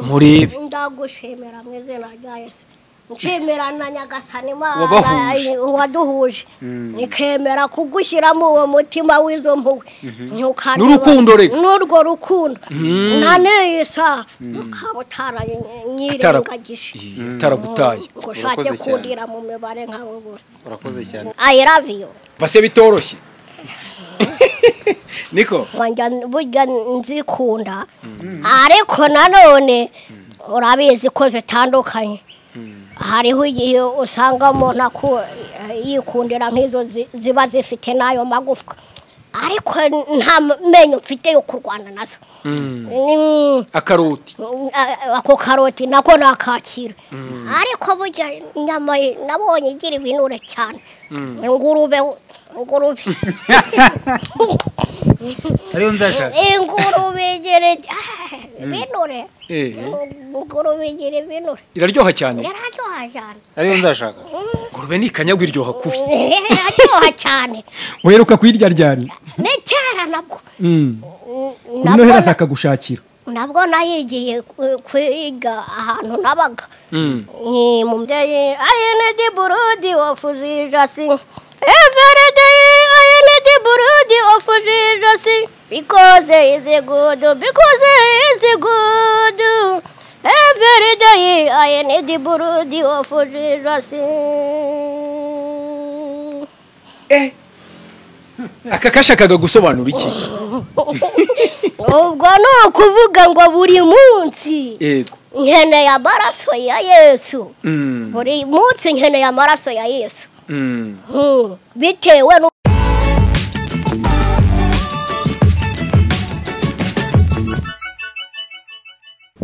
Murebe. Ndagushimira mu izina rya Yesu, nshimira na Nyagasani Imana Wabahuje. Waduhuje, nikemera kugushyiramo uwo mutima w'izo mpuhwe. N'urukundo reka. N'urwo rukundo nta n'iyi saha ukaba utaranyirengagije Ataragutaye. ngo ushake Urakoze cyane. Kundira mu mibare nk'abo bose. Urakoze cyane. I love you. Vase bitoroshye niko. Wanjya burya nzikunda, ariko nanone urabizi ko zitandukanye. Hariho igihe usanga umuntu yikundira nk'izo ziba zifite n'ayo magufwa, ariko nta menyo mfite yo kurwana nazo. Akaroti. Ako karoti nako nakakira, ariko burya inyama nabonye igira ibinure cyane, ingurube, ingurube. Ariyo nzashaka. Ingurube igira ibinure. Ingurube igira ibinure. Iraryoha cyane. Iraryoha cyane. Ariyo nzashaka. Ingurube ni ikanyagwa, iryoha kubi. Iraryoha cyane. Uheruka kuyirya ryari? Ni kera nabwo. Kuri Noheli azakagushakira. Nabwo nayigiye kwiga ahantu nabaga ni mu mubyeyi. I need the blood of Jesus every day. I need the blood of Jesus because he is good, because he is good. Every day I need the blood of Jesus. Aka kashakaga gusobanura iki? Ubwo ni ukuvuga ngo buri munsi nkeneye amaraso ya Yesu. Buri munsi nkeneye amaraso ya Yesu. Bitewe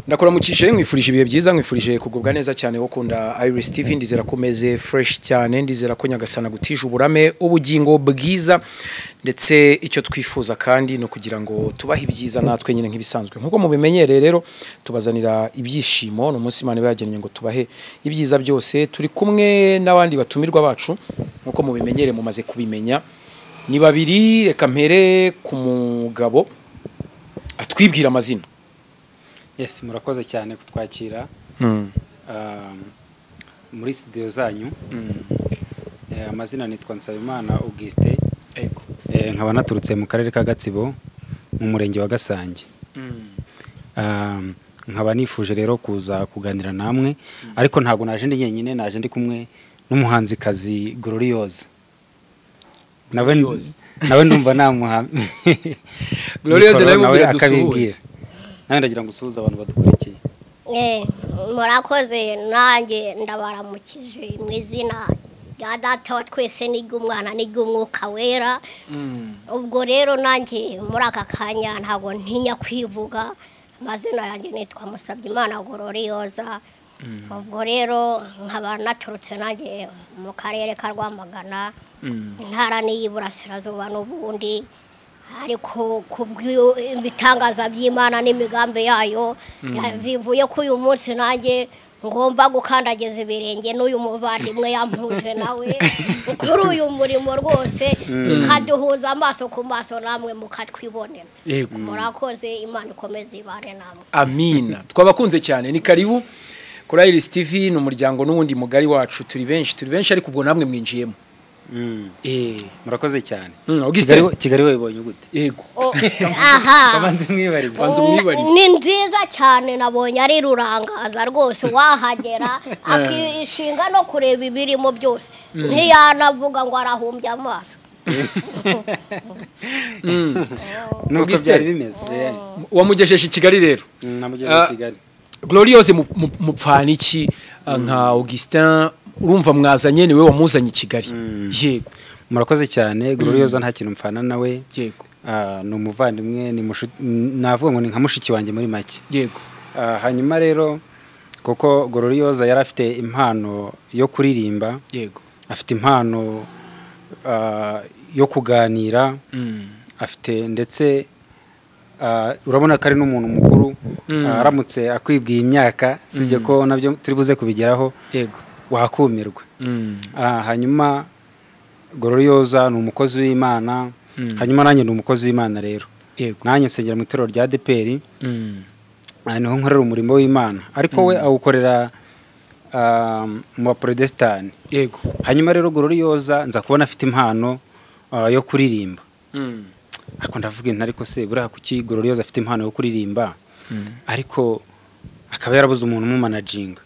Ndakuramukije, nkwifurije ibihe byiza, nkwifurije kugubwa neza cyane. Ukunda Iris TV, ndizera ko umeze fresh cyane, ndizera ko Nyagasana gutije uburame, ubugingo bwiza, ndetse icyo twifuza kandi ni ukugira ngo tubahe ibyiza natwe nyine nk'ibisanzwe. Nk'uko mubimenyereye rero, tubazanira ibyishimo. Ni umunsi Imana iba yagennye ngo tubahe ibyiza byose. Turi kumwe n'abandi batumirwa bacu nk'uko mubimenyereye, mumaze kubimenya, ni babiri. Reka mpere ku mugabo atwibwira amazina. Yes, murakoze cyane kutwakira muri studio zanyu. Amazina nitwa Nsabimana Augustin. Nkaba naturutse mu karere ka Gatsibo, mu murenge wa Gasange. Nkaba nifuje rero kuza kuganira namwe, ariko ntabwo naje ndi njyenyine, naje ndi kumwe n'umuhanzikazi Gloriose. Nawe ndumva namuha Gloriose nawe mikoro, mubwira akabibwira. dusuhuze. Nawe ndagira ngo usuhuze abantu badukurikiye. Murakoze, nanjye ndabaramukije mu izina rya Data wa twese n'iry'Umwana n'iry'Umwuka Wera. Ubwo rero nanjye muri aka kanya ntabwo ntinya kwivuga amazina yanjye, nitwa Musabyimana Gloriose. Ubwo rero nkaba naturutse nanjye mu karere ka Rwamagana, intara n'iy'Iburasirazuba n'ubundi, ariko ku bw'ibitangaza by'Imana n'imigambi yayo bivuye ko uyu munsi nanjye ngomba gukandagiza ibirenge n'uyu muvandimwe yampuje nawe kuri uyu murimo rwose, ikaduhuza amaso ku maso, namwe mukatwibonera. Murakoze, Imana ikomeze ibane namwe. Amina, twabakunze cyane. Ni karibu kuri Iris TV, ni umuryango n'ubundi mugari wacu, turi benshi, turi benshi, ariko ubwo namwe mwinjiyemo. Murakoze cyane. Augustin. Kigali wayibonye gute? Yego. Oh, aha. Kabanze mwibarize. Banza umwibarize. Ni nziza cyane, nabonye ari rurangaza rwose, wahagera akishinga no kureba ibirimo byose ntiyanavuga ngo arahumbya amaso. Nuko Augustin. byari bimeze. Wamugejeje i Kigali rero. Namugejeje Ah. i Kigali. Gloriose mupfana iki nka Augustin? Urumva mwazanye, niwe wamuzanye i Kigali. Yego. Murakoze cyane. Gloriose nta kintu mpfana nawe. Ni umuvandimwe, ni navuga ngo ni nka mushiki wanjye muri make. Hanyuma rero kuko Gloriose yari afite impano yo kuririmba, afite impano yo kuganira, afite ndetse urabona ko ari n'umuntu mukuru. Aramutse akwibwiye imyaka, sibyo ko nabyo turi buze kubigeraho, wakumirwa. Hanyuma Gloriose ni umukozi w'Imana. Hanyuma nanjye ni umukozi w'Imana rero. Nanjye nsengera mu itorero rya ADEPR. Niho nkorera umurimo w'Imana, ariko we awukorera mu Baporotesitanti. Yego. Hanyuma rero Glorioza nza kubona afite impano yo kuririmba. Ariko ndavuga inti ariko se buriya kuki Glorioza afite impano yo kuririmba ariko akaba yarabuze umuntu umumanajinga?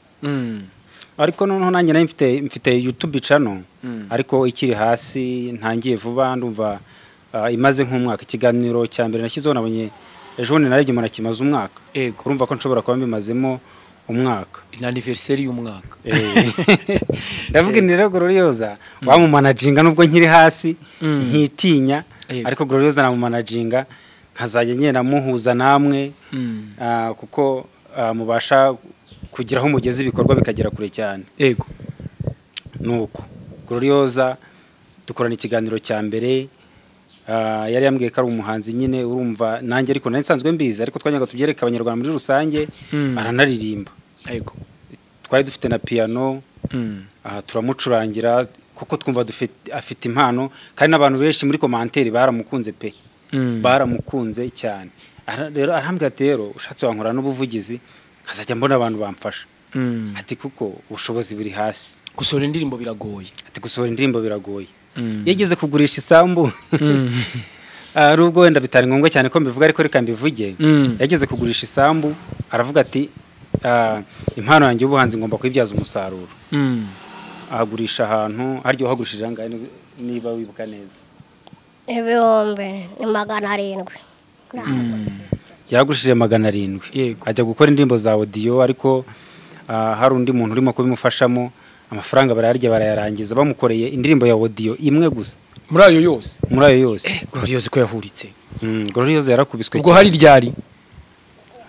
Ariko noneho nanjye nari mfite YouTube channel ariko ikiri hasi, ntangiye vuba, ndumva imaze nk'umwaka. Ikiganiro cya mbere nashyizeho nabonye ejo bundi narebye umuntu akimaze umwaka. Yego. Urumva ko nshobora kuba mbimazemo umwaka. Ni anniversaire y'umwaka. Ndavuga inti rero Glorioza wamumanajinga nubwo nkiri hasi nkitinya, ariko Glorioza namumanajinga nkazajya ngenda muhuza namwe, kuko mubasha kugira aho mugeze ibikorwa bikagera kure cyane. Yego. Nuko Glorioza dukorana ikiganiro cya mbere, yari yambwiye ko ari umuhanzi nyine, urumva nanjye ariko nari nsanzwe mbizi, ariko twanyaga tubyereka abanyarwanda muri rusange. Aranaririmba. Yego. Twari dufite na piano, turamucurangira kuko twumva afite impano, kandi n'abantu benshi muri commentaire baramukunze pe. Baramukunze cyane. Rero arambwira ati rero ushatse wankora n'ubuvugizi nkazajya mbona abantu bamfasha. Ati kuko ubushobozi buri hasi. Gusohora indirimbo biragoye. Ati gusohora indirimbo biragoye. Yageze kugurisha isambu. Nubwo wenda bitari ngombwa cyane ko mbivuga, ariko reka mbivuge. Yageze kugurisha isambu aravuga ati impano yanjye y'ubuhanzi ngomba kuyibyaza umusaruro. Ahagurisha ahantu, haryo uhagurishije angahe niba wibuka neza? 700,000. Yagurishije 700. Yego. Ajya gukora indirimbo za audio, ariko hari undi muntu urimo kubimufashamo, amafaranga barayarya barayarangiza, bamukoreye indirimbo ya audio imwe gusa. Muri ayo yose? Muri ayo yose. Glorioza ko yahuritse. Glorioza yarakubiswe. Ubwo hari ryari?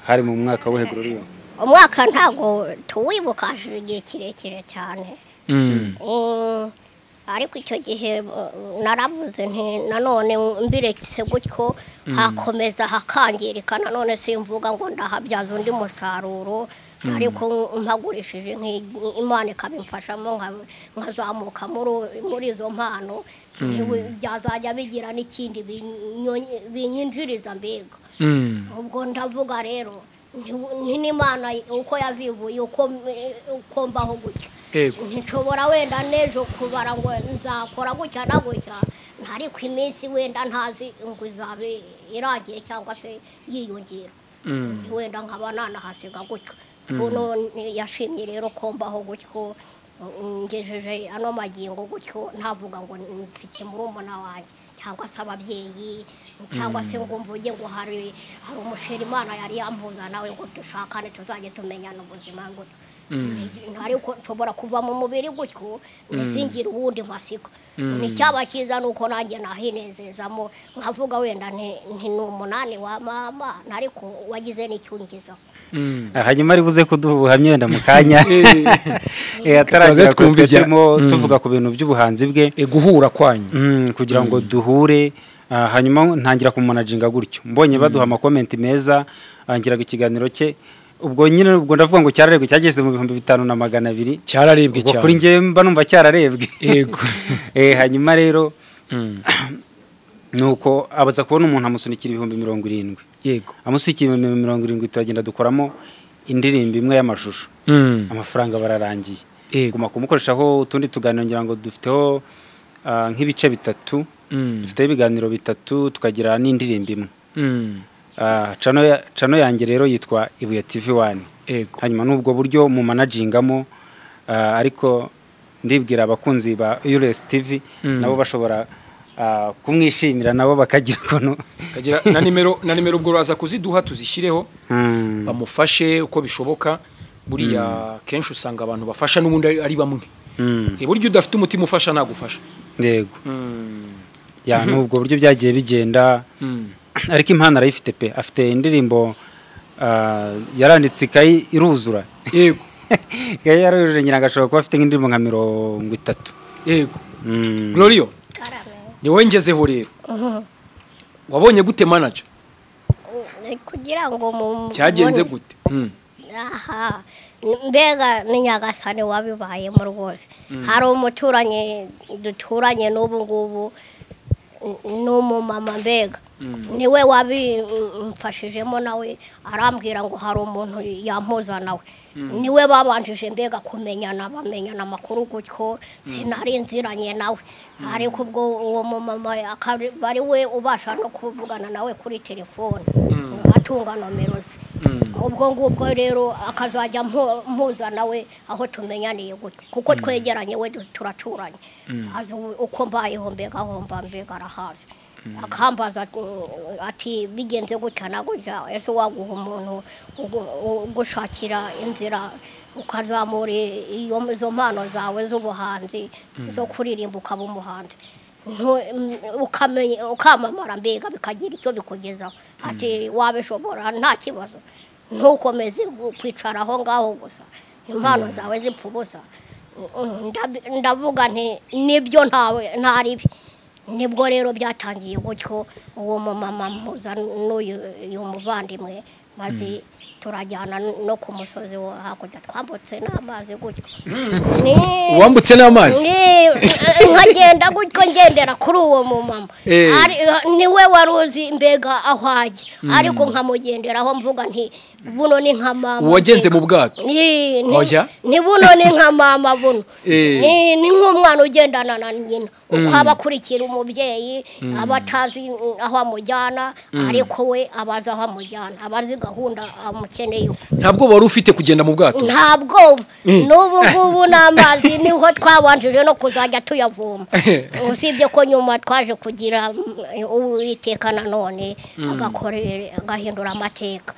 Hari mu mwaka w'he Glorioza? Umwaka ntago tuwibuka, igihe kirekire cyane. Ariko icyo gihe naravuze nti nanone mbiretse gutyo hakomeza hakangirika, nanone simvuga ngo ndahabyaza undi musaruro, ariko mpagurishije Imana ikabimfashamo nkazamuka muri izo mpano, byazajya bigira n'ikindi binyinjiriza mbega. Ubwo ndavuga rero n'Imana uko yavivuye uko mbaho gutya, nshobora wenda n'ejo kubara ngo nzakora gutya na gutya, ariko iminsi wenda ntazi ngo izabe iragiye cyangwa se yiyongera, wenda nkaba nanahasiga gutya. Buno yashimye rero ko mbaho gutyo, ngejeje ano magingo gutyo, ntavuga ngo mfite murumuna wanjye cyangwa se ababyeyi cyangwa se ngo mvuge ngo hari umusheri Imana yari yampuza nawe ngo dushakane tuzajye tumenyana ubuzima gutyo. Ariko nshobora kuva mu mubiri gutyo nisingira uwundi mpasika. Icyaba cyiza nuko nanjye nahinezezamo nkavuga wenda nti ni 8 wa mama, ariko wagize n'icyungiza. Hanyuma ari buze kuduha ubuhamya wenda mu kanya. Ataragira twumva turimo tuvuga ku bintu by'ubuhanzi bwe, guhura kwanyu kugira ngo duhure. Hanyuma ntangira kumunajinga gutyo, mbonye baduha amakomenti meza, angiraga ikiganiro cye. Ubwo nyine ubwo ndavuga ngo cyararebwe, cyageze mu 5200. Cyararebwe cyane. Kuri nge mba numva cyararebwe. Yego. Hanyuma rero nuko abaza kubona umuntu amusunikira 70,000. Yego. Amusunikira 70,000 turagenda dukoramo indirimbo imwe y'amashusho. Amafaranga bararangiye. Guma kumukoreshaho utundi tuganiro, ngira ngo dufiteho nk'ibice bitatu. Dufite ibiganiro bitatu tukagira n'indirimbo imwe. Channel yanjye rero yitwa Ibuye TV 1. Hanyuma nubwo buryo mu managingamo, ariko ndibwira abakunzi ba Iris TV nabo bashobora kumwishimira, nabo bakagira kono kagira na nimero ubwo raza kuziduha tuzishyireho, bamufashe uko bishoboka. Buriya kenshi usanga abantu bafasha n'ubundi ari bamwe. Buryo udafite umutima ufasha nagufasha. Yego. Ya nubwo buryo byagiye bigenda, ariko impano arayifite pe. Afite indirimbo yaranditse ikayi iruzura. Yego. Ikayi yarujuje, ngira ngo ashobora kuba afite nk'indirimbo nka 30. Yego. Glorio, ni wowe ngezeho rero. Wabonye gute manager? Kugira ngo mu cyagenze gute? Aha. Mbega ni Nyagasani wabibayemo rwose. Hari umuturanyi duturanye n'ubu ngubu, N'umumama mbega niwe wabimfashijemo, nawe arambwira ngo hari umuntu yampuza nawe, niwe babanjije mbega kumenyana, bamenyana amakuru gutyo, sinari nziranye nawe. Ariko ubwo uwo mumama akaba ari we ubasha no kuvugana nawe kuri telefone, atunga nomero ze. Ubwo ngubwo rero akazajya mpuza nawe aho tumenyaniye gutyo, kuko twegeranye, we turaturanye, azi uko mbayeho mbega, aho mba mbega arahazi. Akambaza ati bigenze gutya na gutya, ese waguha umuntu ugushakira inzira ukazamura iyo izo mpano zawe z'ubuhanzi, zo kuririmba, ukaba umuhanzi, ukamenya ukamamara mbega bikagira icyo bikugezaho, ati wabishobora nta kibazo, ntukomeze kwicara aho ngaho gusa impano zawe zipfa ubusa? Ndavuga nti nibyo, ntawe ntaribi. Nibwo rero byatangiye gutyo, uwo mumama mpuza n'uyu uyu muvandimwe, maze turajyana no ku musozi wo hakurya, twambutse n'amazi gutyo. Wambutse n'amazi? Nkagenda gutyo ngendera kuri uwo mumama. Niwe wari uzi mbega aho ajya, ariko nkamugenderaho mvuga nti buno ni nka mama. Wagenze mu bwato? Oya. Ni buno ni nka mama buno. Ni nk'umwana ugendana na nyina, uko aba akurikira umubyeyi, aba atazi aho amujyana, ariko we abazi aho amujyana, aba azi gahunda amukeneyeho. Ntabwo wari ufite kugenda mu bwato? Ntabwo. N'ubu ngubu n'amazi niho twabanjije no kuzajya tuyavoma, usibye ko nyuma twaje kugira Uwiteka nanone agakorera, agahindura amateka.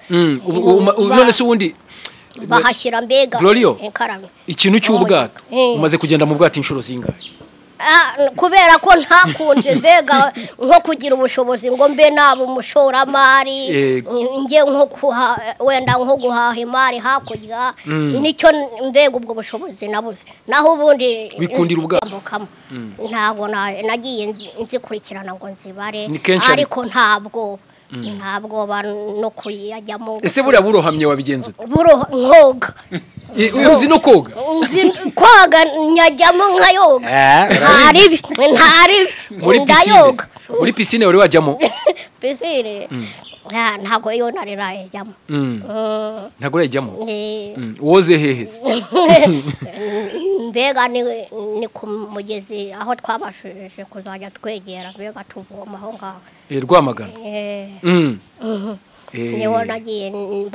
None se ubundi bahashyira mbega Glorio, inkarame. Ikintu cy'ubwato, umaze kugenda mu bwato inshuro zingahe? Kubera ko ntakunze mbega nko kugira ubushobozi ngo mbe naba umushoramari, njye nko kuha wenda nko guhaha imari hakurya, nicyo mbega ubwo bushobozi nabuze, naho ubundi Wikundira ubwato? Kwambukamo. Ntabwo nagiye nzikurikirana ngo nzibare. Ni kenshi ariko ntabwo ba no kuyajyamo. Ese buriya burohamye wabigenza ute? Buro nkoga. Uzi no koga? Nzi koga, nyajyamo nkayoga. Ntaribi ntaribi. Muri pisine? Ndayoga. Muri pisine wari wajyamo? Pisine ntabwo iyo nari nayijyamo. Ntabwo urayijyamo? Woze hehe se? Mbega ni ku mugezi aho twabashije kuzajya twegera mbega tuvoma aho ngaho. Rwamagana. Niho nagiye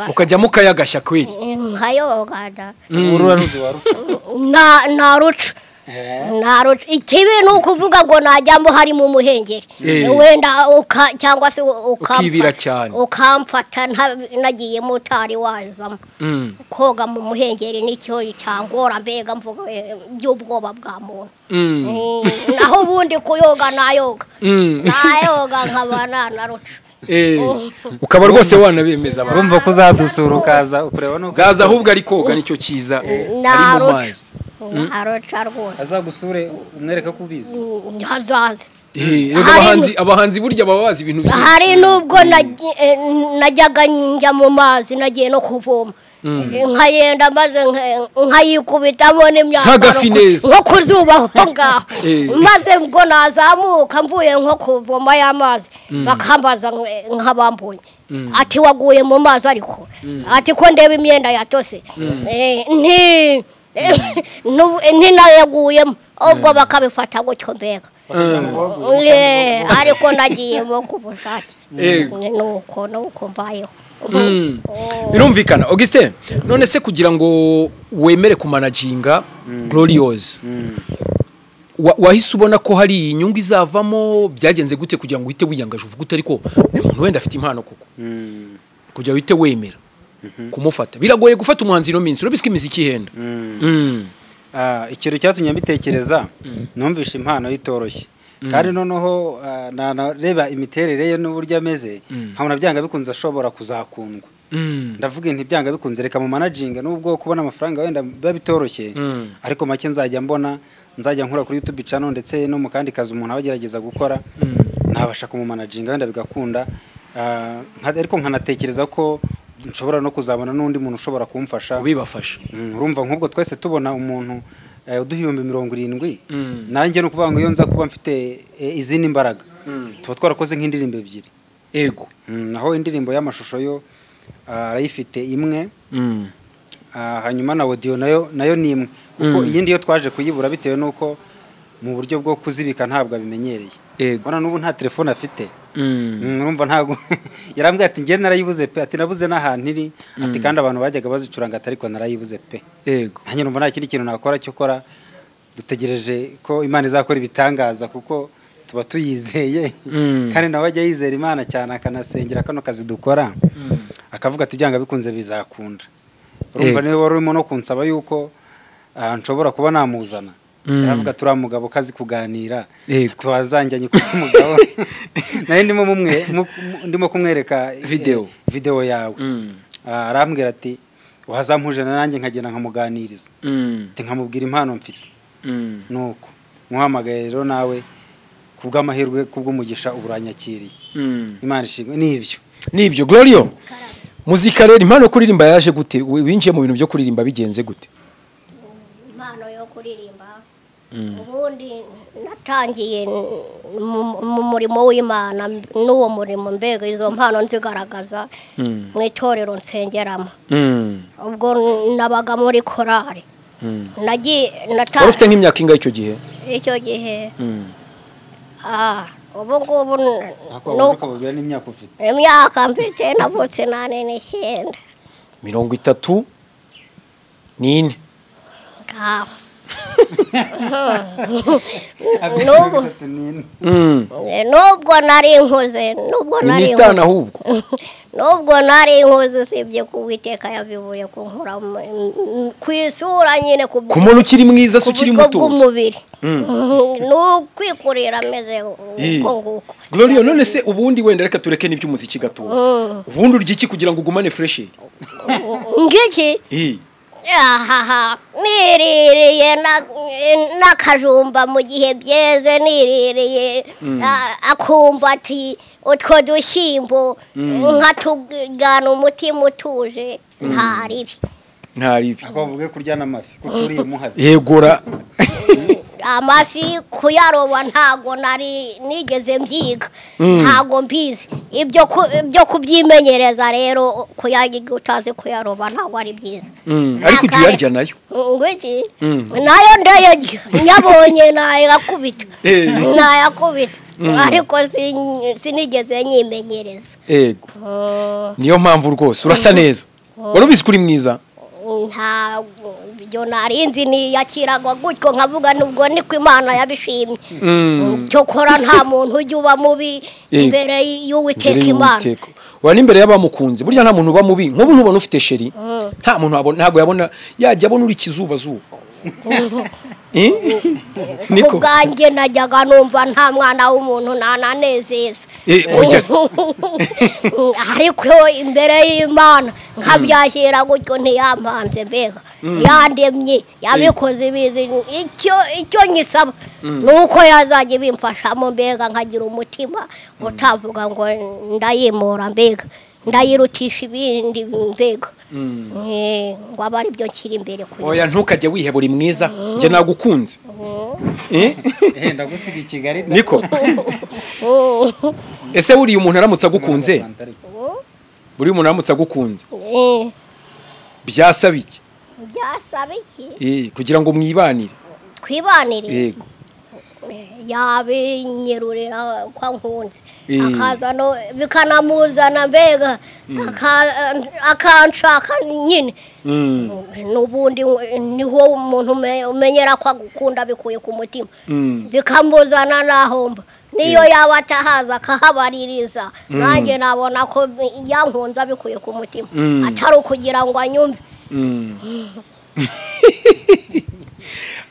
Ukajyamo ukayagashya kweli? Nkayoga da. Urura ruzi waruca? Na naruca naruca. Ikibi ni ukuvuga ngo najyamo harimo umuhengeri wenda cyangwa se Ukibira cyane. Ukamfata nagiyemo utari wazamo. Koga mu muhengeri nicyo cyangora mbega mvuga by'ubwoba bwa muntu. Naho ubundi kuyoga nayoga. Nayoga nkaba naruca. Ukaba rwose wanabemeza abantu. Urumva ko uzadusura ukaza ukureba nuko Zaza ahubwo ari koga, nicyo cyiza, ari mu Naruca. mazi. Naruca rwose. Azagusure umwereke ko ubizi. Hazaza. Rega abahanzi burya baba bazi ibintu byinshi. Hari n'ubwo najyaga njya mu mazi nagiye no kuvoma, nkayenda maze nkayikubitamo n'imyambaro Nk'agafi neza. Nko ku zuba aho ngaho, maze ngo nazamuka mvuye nko kuvoma y'amazi, bakambaza nk'abambonye ati waguye mu mazi, ariko ati ko ndeba imyenda yatose? Nti ntinayaguyemo, ubwo bakabifata gutyo mbega. Ariko nagiyemo ku bushake. Nuko mbayeho. Birumvikana. Augustin, none se kugira ngo wemere kumanaginga Gloriose, wahise ubona ko hari inyungu izavamo? Byagenze gute kugira ngo uhite wiyangaje uvuge uti ariko uyu muntu wenda afite impano koko, kugira uhite wemera kumufata? Biragoye gufata umuhanzi ino minsi, urabizi ko imiziki ihenda. Ikintu cyatumye mbitekereza, numvishe impano itoroshye, kandi noneho nareba imiterere ye n'uburyo ameze, nkabona byanga bikunze ashobora kuzakundwa. Ndavuga nti byanga bikunze reka mu managing, nubwo kubona amafaranga wenda biba bitoroshye, ariko make nzajya mbona, nzajya nkura kuri YouTube channel ndetse no mu kandi kazi umuntu aba agerageza gukora, nabasha kumumanaginga wenda bigakunda. Ariko nkanatekereza ko nshobora no kuzabona n'undi muntu ushobora kumfasha. Ubibafasha. Urumva nk'ubwo twese tubona umuntu uduha 70,000, nanjye ni ukuvuga ngo iyo nza kuba mfite izindi mbaraga Tuba twarakoze nk'indirimbo ebyiri. Yego. Naho indirimbo y'amashusho yo arayifite imwe. Hanyuma na audio nayo ni imwe, kuko iyindi yo twaje kuyibura bitewe nuko mu buryo bwo kuzibika ntabwo abimenyereye. Bona n'ubu nta telefone afite. Urumva ntago yarambwiye ati ngiye narayibuze pe, ati nabuze n'ahantu iri, ati kandi abantu bajyaga bazicuranga ariko narayibuze pe. Yego. Nanjye numva nta kindi kintu nakora cyo kora, dutegereje ko Imana izakora ibitangaza kuko tuba tuyizeye. Kandi nawe ajya yizera Imana cyane akanasengera kano kazi dukora, akavuga ati byanga bikunze bizakunda. Urumva niwe wari urimo no kunsaba yuko nshobora kuba namuzana. Yaravuga turi mugabo kazi kuganira, twazanjyanye ku mugabo. Naye ndimo kumwereka video yawe. Arambwira ati wazampuje nanjye nkagenda nkamuganiriza, ati nkamubwira impano mfite. Nuko muhamagaye rero nawe kubw'amahirwe kubw'umugisha uburanyakiriye. Imana ishimwe. Nibyo Glorio. Muzika rero impano yo kuririmba yaje gute? Winjiye mu bintu byo kuririmba bigenze gute? Impano yo kuririmba ubundi natangiye mu murimo w'Imana, n'uwo murimo mbega izo mpano nzigaragaza mu itorero nsengeramo. Ubwo nabaga muri korari. Nagiye natanga. Ufite nk'imyaka ingahe icyo gihe? Icyo gihe ubu ngubu imyaka mfite navutse 89. 34. Nubwo nari nkuze, nubwo nari nkuze sibye kuwiteka yabivuye kunkura ku isura nyine ku muntu ukiri mwiza se ukiri muto bw'umubiri no kwikurira ameze uko nguko. Gloria, none se ubundi wenda reka tureke n'iby'umuziki gato, ubundi urya iki kugira ngo ugumane fresh? Ngiki ahaha, niririye n'akajumba mu gihe byeze, niririye akumva ati utwo dushyimbo nkatugana umutima utuje, nta ribi. Nta ribi. Ako bavuge kurya n'amafi kuko uriye muhazi. Yegora. Amafi kuyaroba ntago nari nigeze mbyiga, ntago mbizi ibyo kubyimenyereza rero, kuyagiga utazi kuyaroba ntago ari byiza. Ariko ujya uyarya nayo? Ngwiki nayo ndayarya, nyabonye nayakubita nayakubita, ariko sinigeze nyimenyereza. Yego. Niyo mpamvu rwose urasa neza. Wari ubizi kuri mwiza? Ntabwo ibyo narinzi, niyakiragwa gutyo nkavuga nubwo niko Imana yabishimye. Cyokora nta muntu ujya uba mubi imbere y'Uwiteka Imana. Wa n'imbere y'abamukunze burya nta muntu uba mubi. Nk'ubu ntubona ufite sheri, nta muntu abona, ntago yabona, yajya abona uri kizuba zuba. Niko ubwanjye najyaga numva nta mwana w'umuntu nananezeza. Ariko imbere y'Imana nkabyakira gutyo, ntiyampanze mbega yandemye yabikoze ibizi. Icyo nyisaba nuko yazajya ibimfashamo mbega nkagira umutima utavuga ngo ndayimura mbega ndayirutisha ibindi mbega ngo abe ari byo nshyira imbere. Oya, ntukajye wihebura mwiza, njye nagukunze. Ndagusiga i Kigali. Niko ese buriya umuntu aramutse agukunze, buriya umuntu aramutse agukunze byasaba iki? Byasaba iki? Kugira ngo mwibanire. Twibanire? Yego. Yabinyerurira kwa nkunze, akaza no bikanamuzana mbega akanshaka nyine. N'ubundi niho umuntu umenyera ko agukunda bikuye ku mutima, bikamuzana nahomba niyo yaba atahaza akahabaririza, nanjye nabona ko yankunze bikuye ku mutima, atari ukugira ngo anyumve.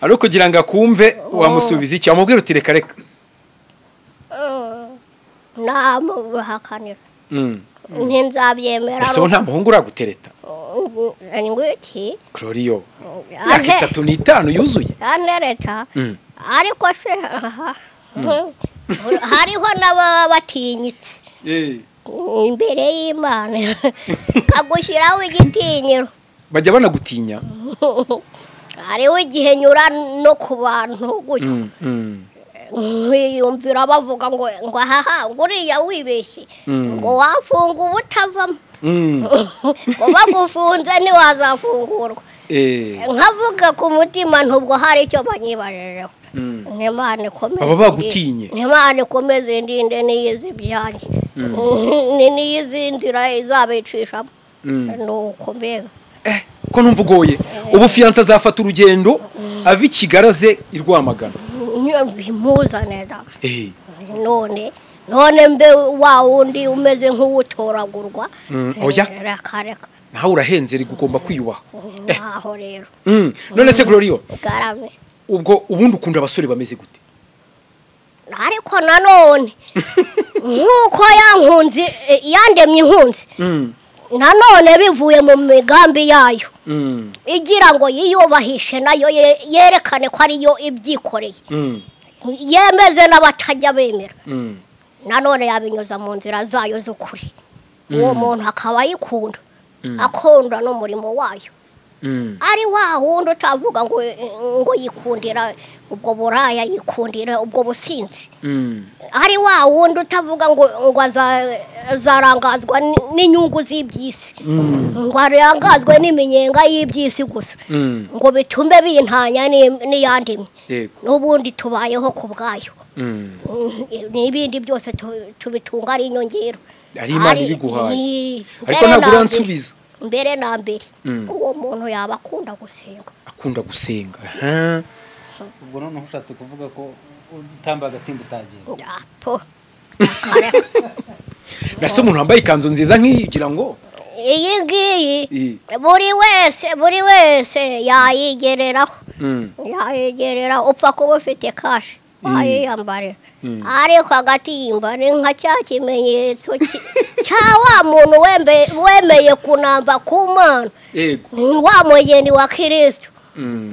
Ari ukugira ngo akumve. Wamusubiza iki? Wamubwira uti reka reka? Namuhakanira ntinzabyemera. Ese nta muhungu uragutereta? Ngwiki? Glorio, imyaka 35 yuzuye. Anereta ariko se hariho n'ababa batinyitse imbere y'Imana kagushyiraho igitinyiro. Bajya banagutinya? Hariho igihe nyura no ku bantu gutyo Nkiyumvira bavuga ngo ngo haha ngo uriya wibeshye ngo wafunga ubutavamo, ngo bagufunze ntiwazafungurwa. Nkavuga ku mutima ntubwo hari icyo banyibajejeho. Imana ikomeze, baba bagutinye. Imana ikomeze indinde n'iyizi ibyanjye n'iyizi nzira izabicishamo. Nuko mbega ko numva ugoye. Ubu fiyanse azafata urugendo ava i Kigali aze i Rwamagana bimuzanira. None none mbe wa wundi umeze nk'uwutoragurwa. Oya reka reka, nawe urahenze, rigugomba kwiyubaha. Aho rero. None se Glorio, garame, ubwo ubundi ukunda abasore bameze gute? Ariko nanone nk'uko yankunze, yandemye inkunzi, nanone bivuye mu migambi yayo igira ngo yiyubahishe nayo yerekane ko ariyo ibyikoreye, yemeze n'abatajya bemera, nanone yabinyuza mu nzira zayo z'ukuri, uwo muntu akaba ayikunda, akunda n'umurimo wayo. Ari wa wundi utavuga ngo ngo yikundira ubwo buraya, yikundira ubwo businzi, ari wa wundi utavuga ngo ngo azarangazwa n'inyungu z'iby'isi, ngo arangazwe n'iminyenga y'iby'isi gusa, ngo bitume bintanya n'iyandimwe. N'ubundi tubayeho ku bwayo, n'ibindi byose tubitunga ari inyongera, ari Imana ibiguhaye. Ariko ntabwo uransubiza. Mbere na mbere uwo muntu yaba akunda gusenga. Akunda gusenga. Ubwo noneho ushatse kuvuga ko utamba agatimba utagenda. Po. Nase umuntu wambaye ikanzu nziza nk'iyi ugira ngo iyi ngiyi buri wese, buri wese yayigereraho, yayigerera upfa kuba ufite kashi wayiyambarira. Ariko agatimba ni nka cya kimenyetso cya wa muntu wemeye kunamba ku Mana, wa mugeni wa Kristo.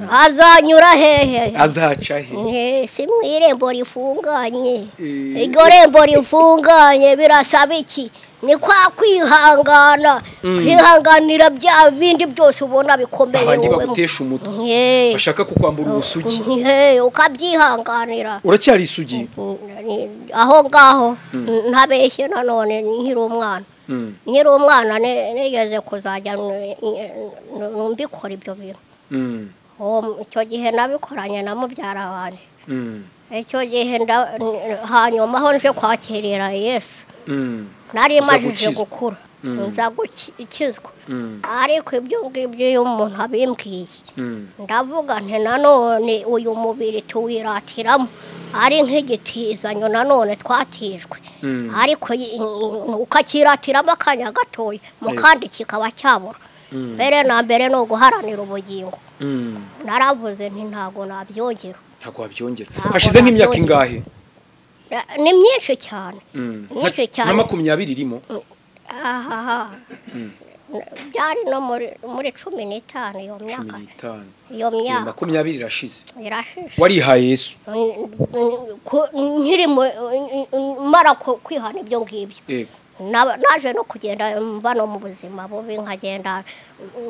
Azanyura hehe? Azaca he? Si mu irembo rifunganye. Iryo rembo rifunganye birasaba iki? Ni kwa kwihangana, kwihanganira bya bindi byose ubona bikomeye, abandi bagutesha umutwe bashaka kukwambura ubusugi, ukabyihanganira. Uracyari isugi aho ngaho? Ntabeshye, nanone nkiri umwana, nkiri umwana nigeze kuzajya mbikora ibyo bintu. Icyo gihe nabikoranye na mubyara wanjye. Icyo gihe hanyuma aho nje kwakirira Yesu, nari majije gukura, nza gukizwa. Ariko ibyo ngibyo iyo umuntu abimbwiye, ndavuga nti nanone uyu mubiri tuwiratiramo ari nk'igitizanyo nanone twatijwe, ariko ukakiratiramo akanya gatoya mu kandi kikaba cyabura. Mbere na mbere ni uguharanira ubugingo. Naravuze nti ntabwo nabyongera. Ntabwo wabyongera. Hashize nk'imyaka ingahe? Ni myinshi cyane, myinshi cyane. Na 20 irimo? Byari no muri 15 iyo myaka. 15. Iyo myaka 20 irashize. Irashize. Warihaye Yesu? Nkiri mara kwihana ibyo ngibyo. Yego. Naje no kugenda mba no mu buzima bubi, nkagenda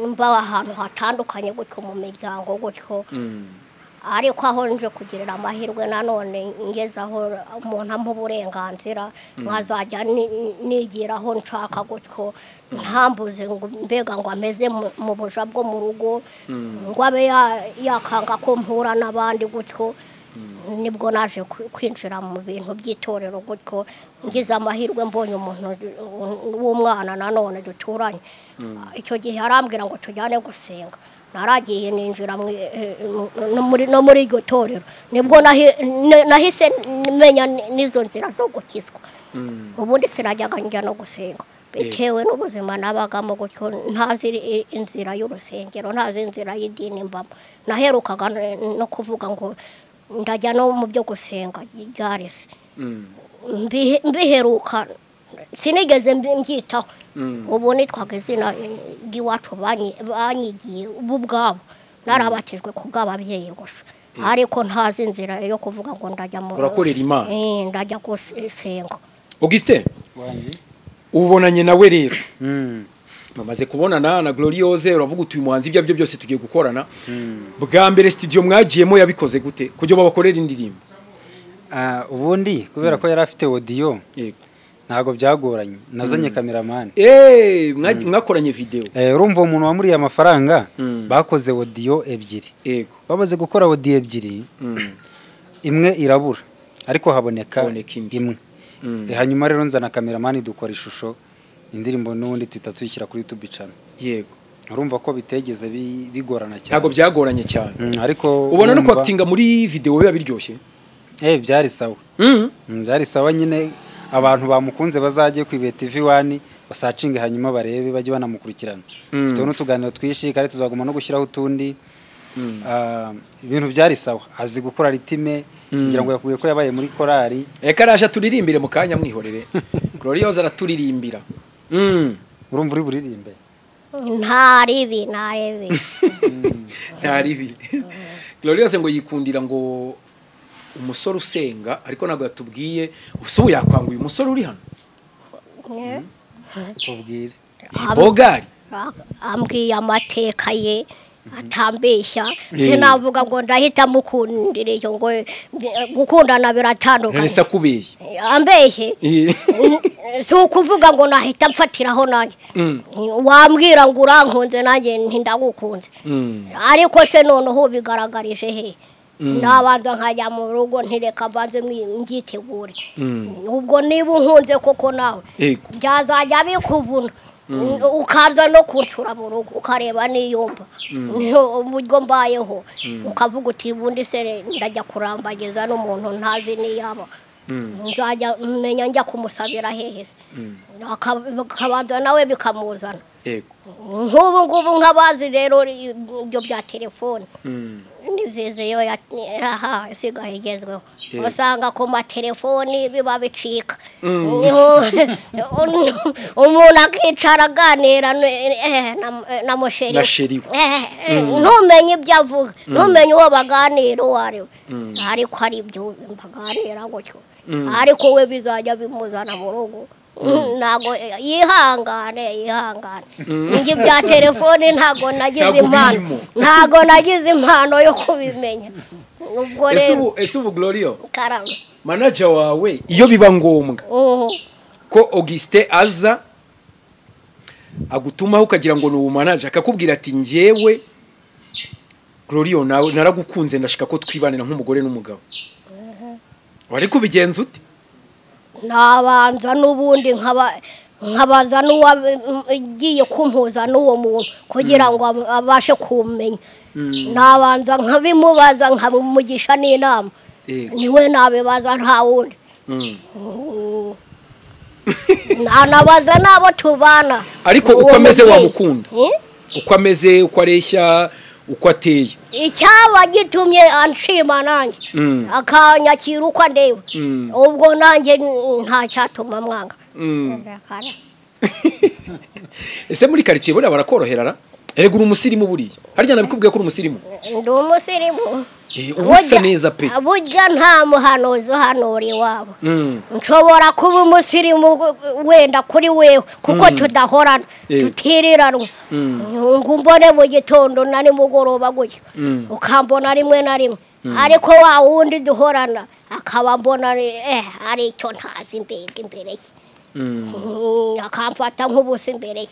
mba ahantu hatandukanye gutyo mu miryango gutyo. Ariko aho nje kugirira amahirwe nanone ngeze aho umuntu ampa uburenganzira, nkazajya nigiraho nshaka gutyo, ntambuze ngo mbega ngo ameze mu buja bwo mu rugo, ngo abe yakanga ko mpura n'abandi gutyo. Nibwo naje kwinjira mu bintu by'itorero gutyo, ngize amahirwe mbonye umuntu w'umwana nanone duturanye. Icyo gihe arambwira ngo tujyane gusenga. Naragiye ninjira no muri iryo torero, nibwo nahise menya n'izo nzira zo gukizwa. Ubundi sinajyaga njya no gusenga bitewe n'ubuzima nabagamo gutyo, ntazi inzira y'urusengero, ntazi inzira y'idini mbamo. Naherukaga no kuvuga ngo ndajya no mu byo gusenga ryarese, mbiheruka sinigeze mbyitaho. Ubu nitwaga izina ry'iwacu banyigiye ubu ubwabo, narabatijwe ku bw'ababyeyi gusa, ariko ntazi inzira yo kuvuga ngo ndajya mu urakorera Imana, ndajya gusenga. Augustin, ubonanye nawe rero, bamaze kubonana na Gloriose, uravuga uti uyu muhanzi ibyo byose tugiye gukorana. Bwa mbere studio mwagiyemo yabikoze gute kugira babakorere indirimbo? Ubundi kubera ko yari afite audio ntago byagoranye, nazanye cameraman. Mwakoranye video. Urumva umuntu wamuriye amafaranga bakoze audio ebyiri. Yego. Bamaze gukora audio ebyiri, imwe irabura ariko haboneka imwe. Hanyuma rero nzana cameraman dukora ishusho, indirimbo n'ubundi tuhita tuyishyira kuri YouTube channel. Yego. Urumva ko bitegeze bigorana cyane. Ntago byagoranye cyane. Ariko ubona no kwactinga muri video biba biryoshye. Byari sawa. Byari sawa nyine, abantu bamukunze bazajye ku Ibuye TV 1 basacinge hanyuma barebe bajye banamukurikirana. Mfite n'utuganiro twishi kandi tuzaguma no gushyiraho utundi. Ibintu byari sawa, azi gukora ritime, ngira ngo yakubwiye ko yabaye muri korari. Eka araje turirimbire mu kanya mwihorere. Gloriose araturirimbira. Urumva uri buririmbe? Nta ribi. Nta ribi. Gloriose ngo yikundira ngo umusore usenga, ariko ntabwo yatubwiye ubu yakwanga uyu musore uri hano. Tubwire. Bogari ambwiye amateka ye atambeshya, sinavuga ngo ndahita mukundira icyo, ngo gukundana biratandukanye. None se akubeye? Ambeshye si ukuvuga ngo nahita mfatiraho nanjye. Wambwira ngo urankunze nanjye ntindagukunze, ariko se noneho bigaragarije he? Nabanza nkajya mu rugo ntireka mbanze mbyitegure. Ubwo niba unkunze koko nawe byazajya bikuvuna, ukaza no kunsura mu rugo ukareba niyumva uburyo mbayeho, ukavuga uti ubundi se ndajya kurambagiza n'umuntu ntazi niyaba, nzajya menya njya kumusabira hehe se, akabanza nawe bikamuzana. Nk'ubu ngubu nk'abazi rero ibyo bya telefone ni viziyo isigaye igezweho, usanga ku matelefoni biba bicika, umuntu akicara aganira na musheri, ntumenye ibyo avuga, ntumenye uwo baganira uwo ari we, ariko hari ibyo baganira gutyo, ariko we bizajya bimuzana mu rugo. Ntago yihangane. Njye bya telefone ntago nagize impano, ntago nagize impano yo kubimenya. Ubwo rero ese ubu Glorio, manager wawe iyo biba ngombwa ko Augustin aza agutumaho ukagira ngo ni ubu manager, akakubwira ati njyewe Glorio nawe naragukunze ndashaka ko twibanira nk'umugore n'umugabo, wari kubigenza ute? Nabanza n'ubundi nkabaza n'uwagiye kumpuza n'uwo muntu kugira ngo abashe kumenya. Nabanza nkabimubaza nkamugisha n'inama, niwe nabibaza nta wundi. Anabaza n'abo tubana. Ariko uko ameze wamukunda, uko ameze, uko areshya, uko ateye, icyaba gitumye anshima nanjye akanyakira uko andeba, ubwo nanjye nta cyatuma mwanga. Ese muri quartier buriya barakoroherara? Erega uri umusirimu buriya. Harya nabikubwiye ko uri umusirimu? Ndi umusirimu. Usa neza pe. Burya nta muhanuzi uhanura iwabo. Nshobora kuba umusirimu wenda kuri wewe kuko tudahorana, tutiriranwa. Ngo umbone mu gitondo na nimugoroba gutyo, ukambona rimwe na rimwe. Ariko wa wundi duhorana akaba mbona ari icyo ntazi mbega imbere ye. Akamfata nk'ubusa imbere ye.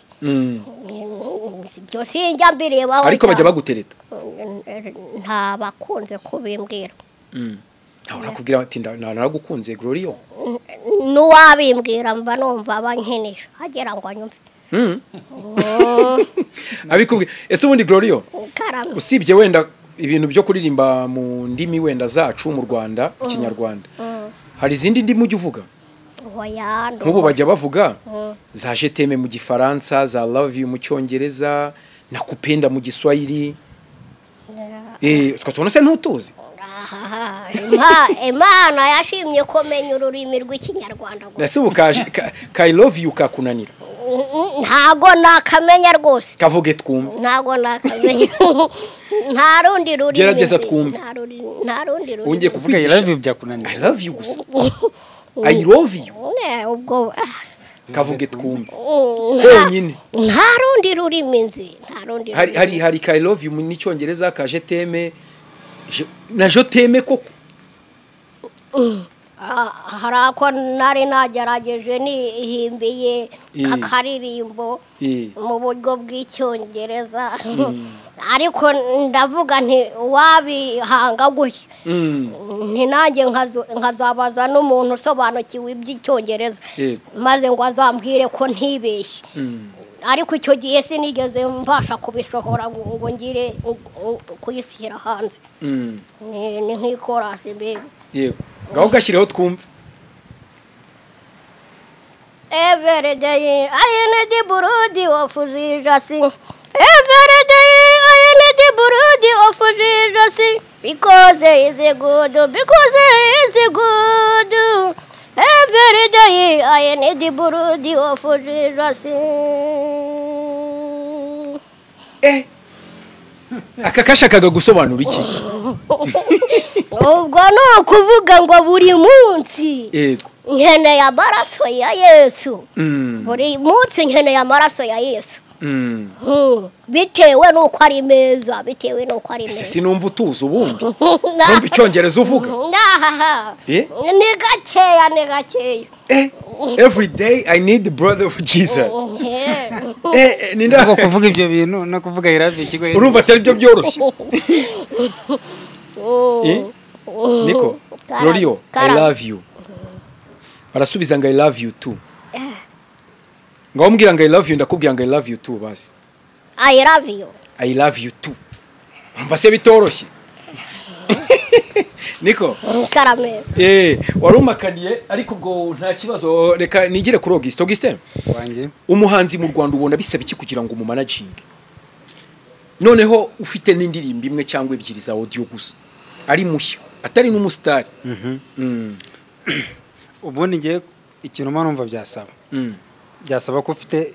Ibyo sinjya mbirebaho. Ariko bajya bagutereta? Nta bakunze kubimbwira. Ntawe urakubwira ati naragukunze Glorio? N'uwabimbwira mba numva bankinisha agira ngo anyumve. Abikubwiye. Ese ubundi Glorio, usibye wenda ibintu byo kuririmba mu ndimi wenda zacu mu Rwanda, Ikinyarwanda, hari izindi ndimi ujya uvuga? Nk'ubu bajya bavuga za je t'aime mu Gifaransa, za love you mu Cyongereza, nakupenda mu Giswahili. Twa tubona se ntutuzi? Imana yashimye ko menya ururimi rw'Ikinyarwanda gusa. Nase ubu ka I love you kakunanira? Ntago nakamenya rwose. Kavuge twumve. Ntago nakamenya. Nta rundi rurimi. Gerageza twumve. Nta rundi rurimi. Wongeye kuvuga I love you byakunanira. I love you gusa. I love you. Ubwo kavuge twumve. Konyine. Nta rundi rurimi nzi. Nta rundi. Hari ka I love you mu Cyongereza, ka je t'aime, na je t'aime koko. Hari ako nari nagerageje nihimbiye kakaririmbo mu buryo bw'icyongereza, ariko ndavuga nti wabihanga gutya nti nanjye nkazabaza n'umuntu usobanukiwe iby'icyongereza maze ngo azambwire ko ntibeshye. Ariko icyo gihe sinigeze mbasha kubisohora ngo ngire kuyishyira hanze. Ni nk'ikorasi mbega. Yego, ngaho gashyireho twumve. Every day I need the blood of Jesus. Every day I need the blood of Jesus. Because he is good, because he is good. Every day I need the blood of Jesus. Aka kashakaga gusobanura iki? Ubwo ni ukuvuga ngo buri munsi nkeneye amaraso ya Yesu. Buri munsi nkeneye amaraso ya Yesu. Bitewe n'uko ari meza, bitewe n'uko ari meza. Sinumva utuzi ubundi. Numva icyongereza uvuga. Ni gakeya, ni gakeya. Every day I need the brother of Jesus. Ninda kuvuga ibyo bintu no kuvuga iravi ikigo. Urumva atari byo byoroshye. Niko, Glorio, I love you. Barasubiza ngo I love you too. Ngaho mbwira ngo I love you, ndakubwira ngo I love you too basi. I love you. I love you too. Umva se bitoroshye. Niko. Karame. Warumakaniye ariko ubwo nta kibazo, reka nigire kuri Auguste. Auguste wanjye, umuhanzi mu Rwanda ubona bisaba iki kugira ngo umumanaginge? Noneho ufite n'indirimbo imwe cyangwa ebyiri za audio gusa, ari mushya, atari n'umusitari. Ubundi ngiye ikintu numva byasaba. Byasaba ko ufite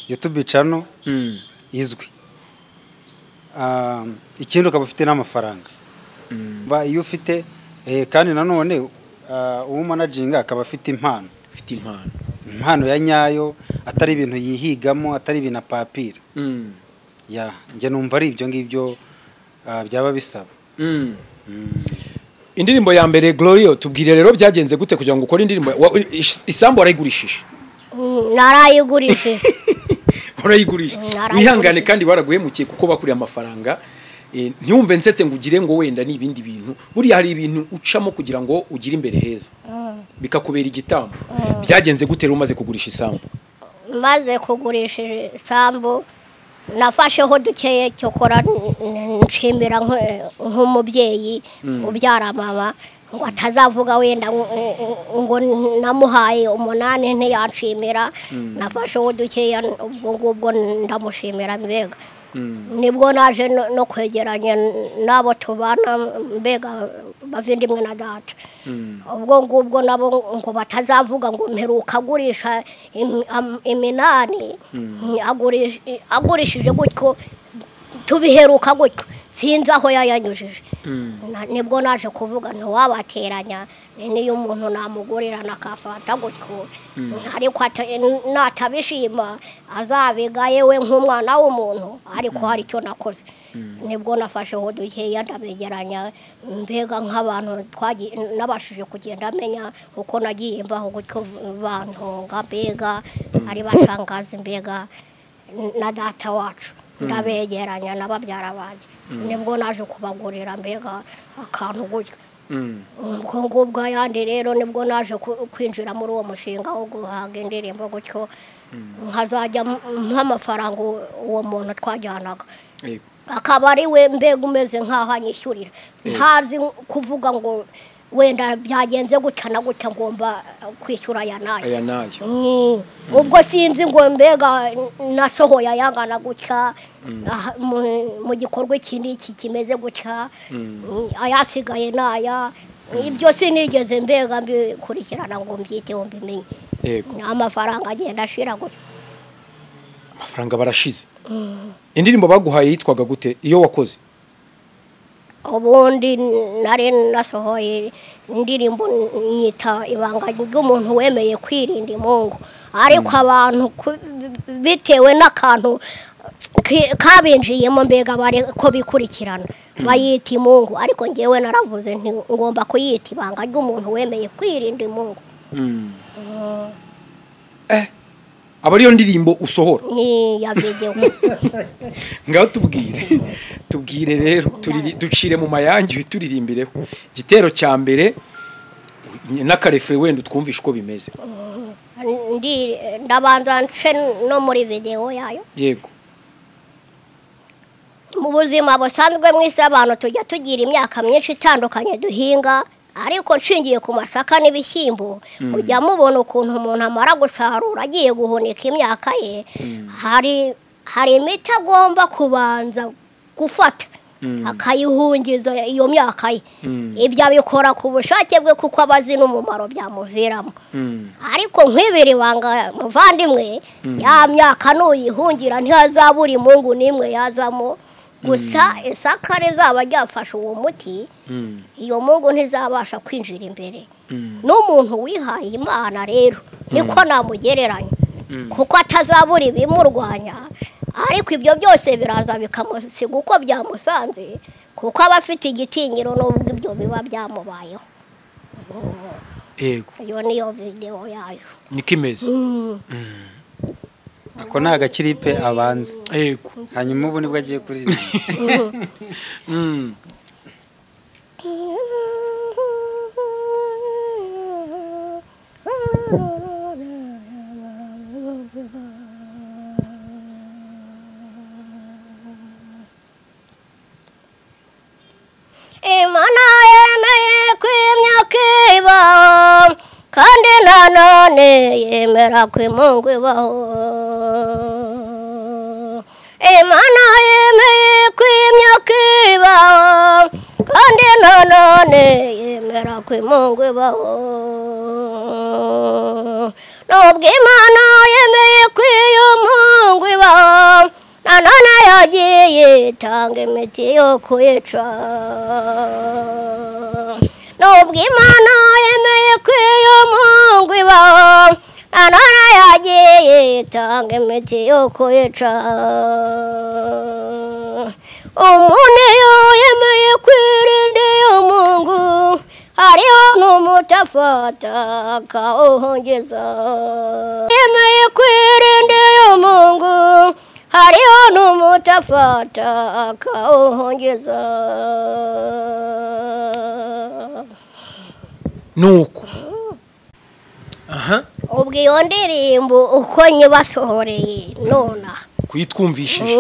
YouTube channel izwi. Ikindi ukaba ufite n'amafaranga. Iyo ufite kandi nanone uwo managinga akaba afite impano. Ufite impano. Impano ya nyayo, atari ibintu yihigamo, atari ibintu apapira. Ya, nge numva ari ibyo ngibyo byaba bisaba. Indirimbo ya mbere Glorio, tubwire rero byagenze gute kugira ngo ukore indirimbo? Isambu warayigurishije? Narayigurishije. Warayigurishije. Wihangane kandi baraguhemukiye kuko bakuriye amafaranga. Ntiwumve nsetse ngo ugire ngo wenda ni ibindi bintu. Buriya hari ibintu ucamo kugira ngo ugire imbere heza, bikakubera igitambo. Byagenze gute rero umaze kugurisha isambu? Maze kugurisha isambu nafasheho dukeye cyokora nshimira nk'umubyeyi ubyara mama ngo atazavuga wenda ngo namuhaye 8 ntiyanshimira. Nafasheho dukeya ubwo ngubwo ndamushimira mbega. Nibwo naje no kwegeranya nabo tubana mbega bavindimwe na data. Ubwo ngubwo nabo ngo batazavuga ngo mperuka agurisha iminani, agurishije gutyo tubiheruka gutyo, sinzi aho yayanyujije. Nibwo naje kuvuga ntiwabateranya niyo umuntu namugurira nakafata gutyo, ariko natabishima azabigaye we nk'umwana w'umuntu, ariko hari icyo nakoze. Nibwo nafasheho dukeya ndabegeranya mbega nk'abantu nabashije kugenda amenya uko nagiye mbaho gutyo, bantunga mbega ari bashangazi mbega na data wacu, ndabegeranya n'ababyara banjye. Nibwo naje kubagurira mbega akantu gutyo. Ubwo ngubwo ayandi rero nibwo naje kwinjira muri uwo mushinga wo guhanga indirimbo gutyo, nkazajya nk'amafaranga uwo muntu twajyanaga akaba ari we mbega umeze nk'aho anyishyurira, ntazi kuvuga ngo wenda byagenze gutya na gutya ngomba kwishyura aya n'aya. Ubwo sinzi ngo mbega nasohoye ayangana gutya mu gikorwa iki n'iki kimeze gutya, ayasigaye n'aya, ibyo sinigeze mbega mbikurikirana ngo mbyiteho mbimenye. Amafaranga agenda ashira gutya. Amafaranga barashize. Indirimbo baguhaye yitwaga gute iyo wakoze? Ubundi nari nasohoye indirimbo nyita ibanga ry'umuntu wemeye kwirinda imungu, ariko abantu bitewe n'akantu Kabinjiyemo mbega bari ko bikurikirana bayita imungu, ariko ngewe naravuze nti ngomba kuyita ibanga ry'umuntu wemeye kwirinda imungu. Aba ariyo ndirimbo usohora ni ya video. Ngaho tubwire rero ducire mu mayange turirimbireho igitero cya mbere n'akarefure wenda utwumvishe uko bimeze. Ndabanza nce no muri video yayo. Yego. Mu buzima busanzwe mw'isi abantu tujya tugira imyaka myinshi itandukanye duhinga, ariko nshingiye ku masaka n'ibishyimbo mujya mubona ukuntu umuntu amara gusarura agiye guhunika imyaka ye, hari imiti agomba kubanza gufata akayihungiza iyo myaka ye. Ibyo abikora ku bushake bwe kuko aba azi n'umumaro byamuviramo. Ariko nk'ibiri banga muvandimwe, ya myaka nuyihungira ntihazabura imungu n'imwe yazamo. Gusa isaka rizaba ryafashe uwo muti, iyo mungu ntizabasha kwinjira imbere. N'umuntu wihaye Imana rero niko namugereranya, kuko atazabura ibimurwanya, ariko ibyo byose biraza bikamusiga uko byamusanze, kuko aba afite igitinyiro n'ubwo ibyo biba byamubayeho. Yego. Iyo niyo video yayo. Niko imeze. Ako ni agakiripe abanza. Yego. Hanyuma ubu nibwo agiye kuririmba. Imana yemeye ko imyaka ibaho, kandi nanone yemera ko imungu ibaho. Imana yemeye ko imyaka ibaho, kandi nanone yemera ko imungu ibaho. Nubwo Imana yemeye ko iyo mungu ibaho, nanone yagiye itanga imiti yo kuyica. Nubwo Imana yemeye ko iyo mungu ibaho, nanone yagiye itanga imiti yo kuyica. Umuntu iyo yemeye kwirinda iyo mungu, hariho n'umutafata akawuhungiza. Yemeye kwirinda iyo mungu, hariho n'umutafata akawuhungiza. Nuko aha ubwo iyo ndirimbo uko nyibasohoreye nona kuyitwumvishije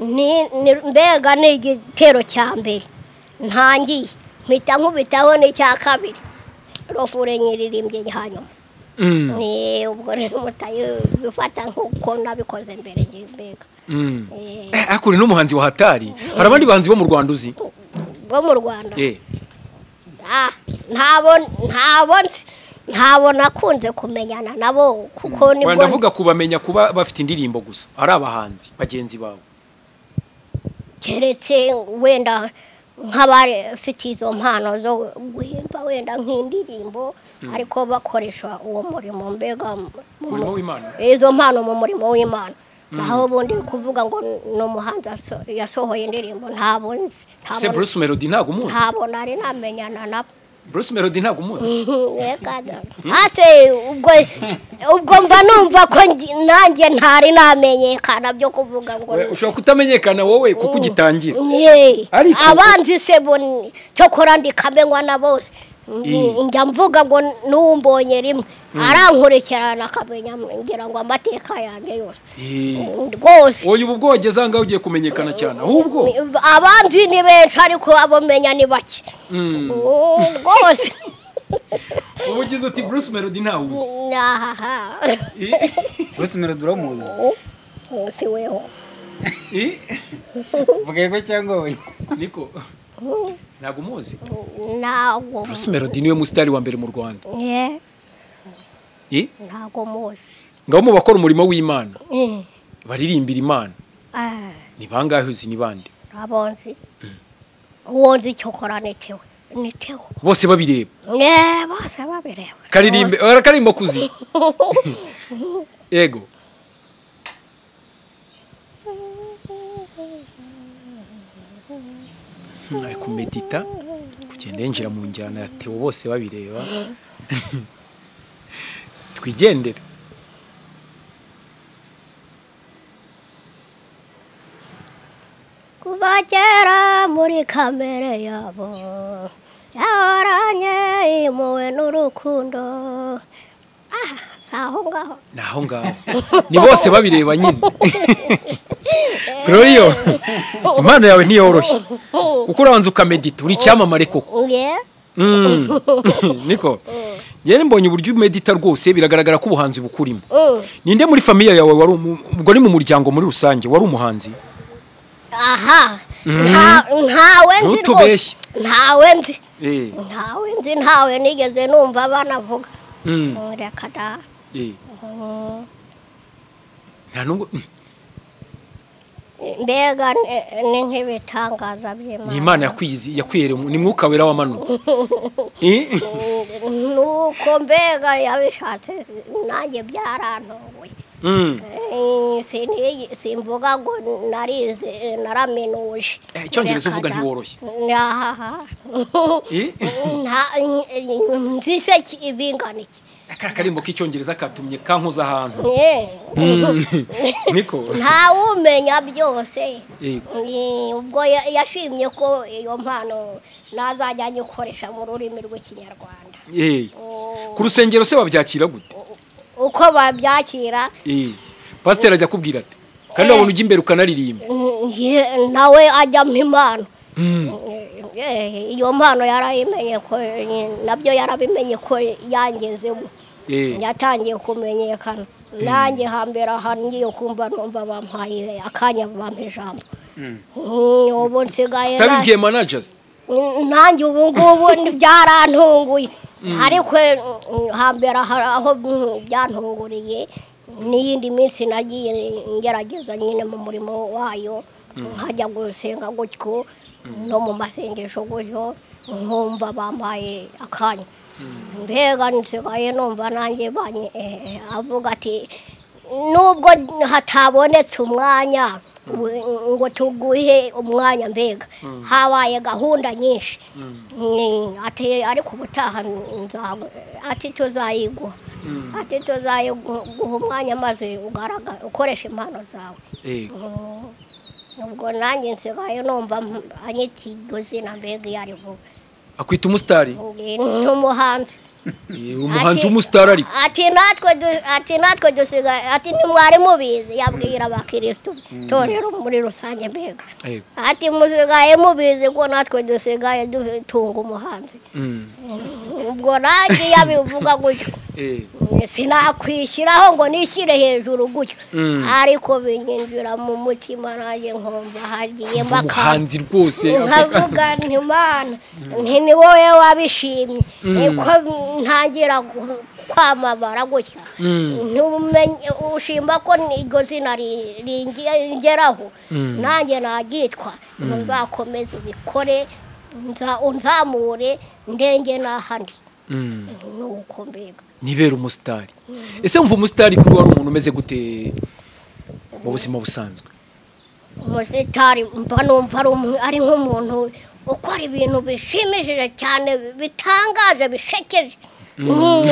ni mbega ni igitero cya mbere ntangiye mpita nkubitaho n'icya kabiri rofure nyiririmbye hanyuma. Ni ubwo rero mutayifata nkuko nabikoze mbere mbega. Akuri n'umuhanzi wa hatari. Hari abandi bahanzi bo mu Rwanda uzi? Bo mu Rwanda? Ntabo nakunze kumenyana nabo kuko nibwo ndavuga kubamenya kuba bafite indirimbo gusa ari abahanzi bagenzi bawe. Keretse wenda nk'abafite izo mpano zo guhimba wenda nk'indirimbo, ariko bakoresha uwo murimo mbega izo mpano mu murimo w'Imana. Naho ubundi kuvuga ngo no muhanzi yasohoye indirimbo ntabo nzi. Se Bruce Melody ntago umuzi? Ntabo nari namenyana nabo. Bruce Melody ntago umuzi? Reka da. Ase ubwo mba numva ko nanjye ntari namenyekana byo kuvuga ngo ushobora kutamenyekana wowe kuko ugitangira. Abanzi se boni cyokora ndikamenywa na bose. Njya mvuga ngo numbonye rimwe arankurikirana akamenya ngira ngo amateka yanjye yose rwose. Oya ubu bwogeze ahangaha ugiye kumenyekana cyane ahubwo abanzi ni benshi ariko abomenya ni bake rwose. Ubu ugize uti Bruce Melody ntawuzi? Bruce Melody uramuzi? Si weho. Vuga yego cyangwa oya? Niko ntago umuzi? Ntago. Bruce Melody niwe musitari wa mbere mu Rwanda. Ntago muzi. Ngaho mu bakora umurimo w'Imana baririmbira Imana ni bangahe uzi ni bande? Abonzi. Uwo nzi cyokora nitewe. Nitewe. Bose babireba. Bose babireba. Karirimbe, barakarimba kuzi. Yego. Ari kumedita kugenda yinjira mu njyana ya Theo bose babireba. Twigendere. Kuva kera muri kamere yabo yahoranye impuhwe n'urukundo. Aho ngaho naho ngaho ni bose babireba nyine. Glorio, impano yawe ntiyoroshye kuko urabanza ukamedita, uri icyamamare koko. Niko njyewe mbonye uburyo umedita rwose, biragaragara ko ubuhanzi bukurimo. Ninde muri famiye yawe wari ubwo ni mu muryango muri rusange wari umuhanzi? Aha, ntawe nzi rwose, ntawe nzi, ntawe nzi, ntawe nigeze numva banavuga. Reka da. Nta nubwo mbega ni nk'ibitangaza by'Imana. Ni Imana yakwiyereye, ni Mwuka Wera wamanutse. Nuko mbega yabishatse, nanjye byarantunguye. Simvuga ngo narize naraminuje. Icyongereza uvuga ntiworoshye. Nzi se ibingana iki? Aka karimbo k'icyongereza katumye kankoza ahantu. Niko ntawumenya byose. Ubwo yashimye ko iyo mpano nazajya nyikoresha mu rurimi rw'ikinyarwanda. Ku rusengero se babyakira gute? Uko babyakira, pasiteri ajya kubwira ati kandi wabona ujya imbere ukanaririmba, nawe ajya mu impano. Iyo mpano yarayimenye ko nabyo yarabimenye ko yangezemo, yatangiye kumenyekana. Nanjye hambere aha ngiye kumva numva bampaye akanya, bampa ijambo. Ubu nsigaye utabibwiye managers? Nanjye ubu ngubu byarantunguye, ariko hambere aho byantunguriye n'iyindi minsi nagiye ngerageza nyine mu murimo wayo, nkajya gusenga gutyo no mu masengesho gutyo, nkumva bampaye akanya. Mbega nsigaye numva nanjye avuga ati nubwo hatabonetse umwanya ngo tuguhe umwanya, mbega habaye gahunda nyinshi, ati ariko ubutaha ati tuzayiguha, ati tuzayiguha umwanya maze ukoresha impano zawe. Ubwo nanjye nsigaye numva anyita iryo zina, mbega iyo arivuga akwita umusitari, n'umuhanzi. Umuhanzi w'umusitari ariko ati natwe dusigaye, ati ntimwari mubizi, yabwira abakirisitu torero muri rusange mbega, ati musigaye mubizi ko natwe dusigaye dutunga umuhanzi. Ubwo nanjye yabivuga gutyo sinakwishyiraho ngo nishyire hejuru gutyo, ariko binyinjira mu mutima nanjye nkumva hagiyemo umuhanzi rwose, nkavuga nti Mana nti ni wowe wabishimye, niko ntangira kwamamara gutya. Ushimba ko iryo zina ringeraho nanjye nagitwa, nzakomeza ubikore, unzamure ndenge n'ahandi. Nuko mbega nibera umusitari. Ese wumva umusitari kuri wari umuntu umeze gute mu buzima busanzwe? Umusitari mba numva ari nk'umuntu ukora ibintu bishimishije cyane, bitangaje, bishekeje,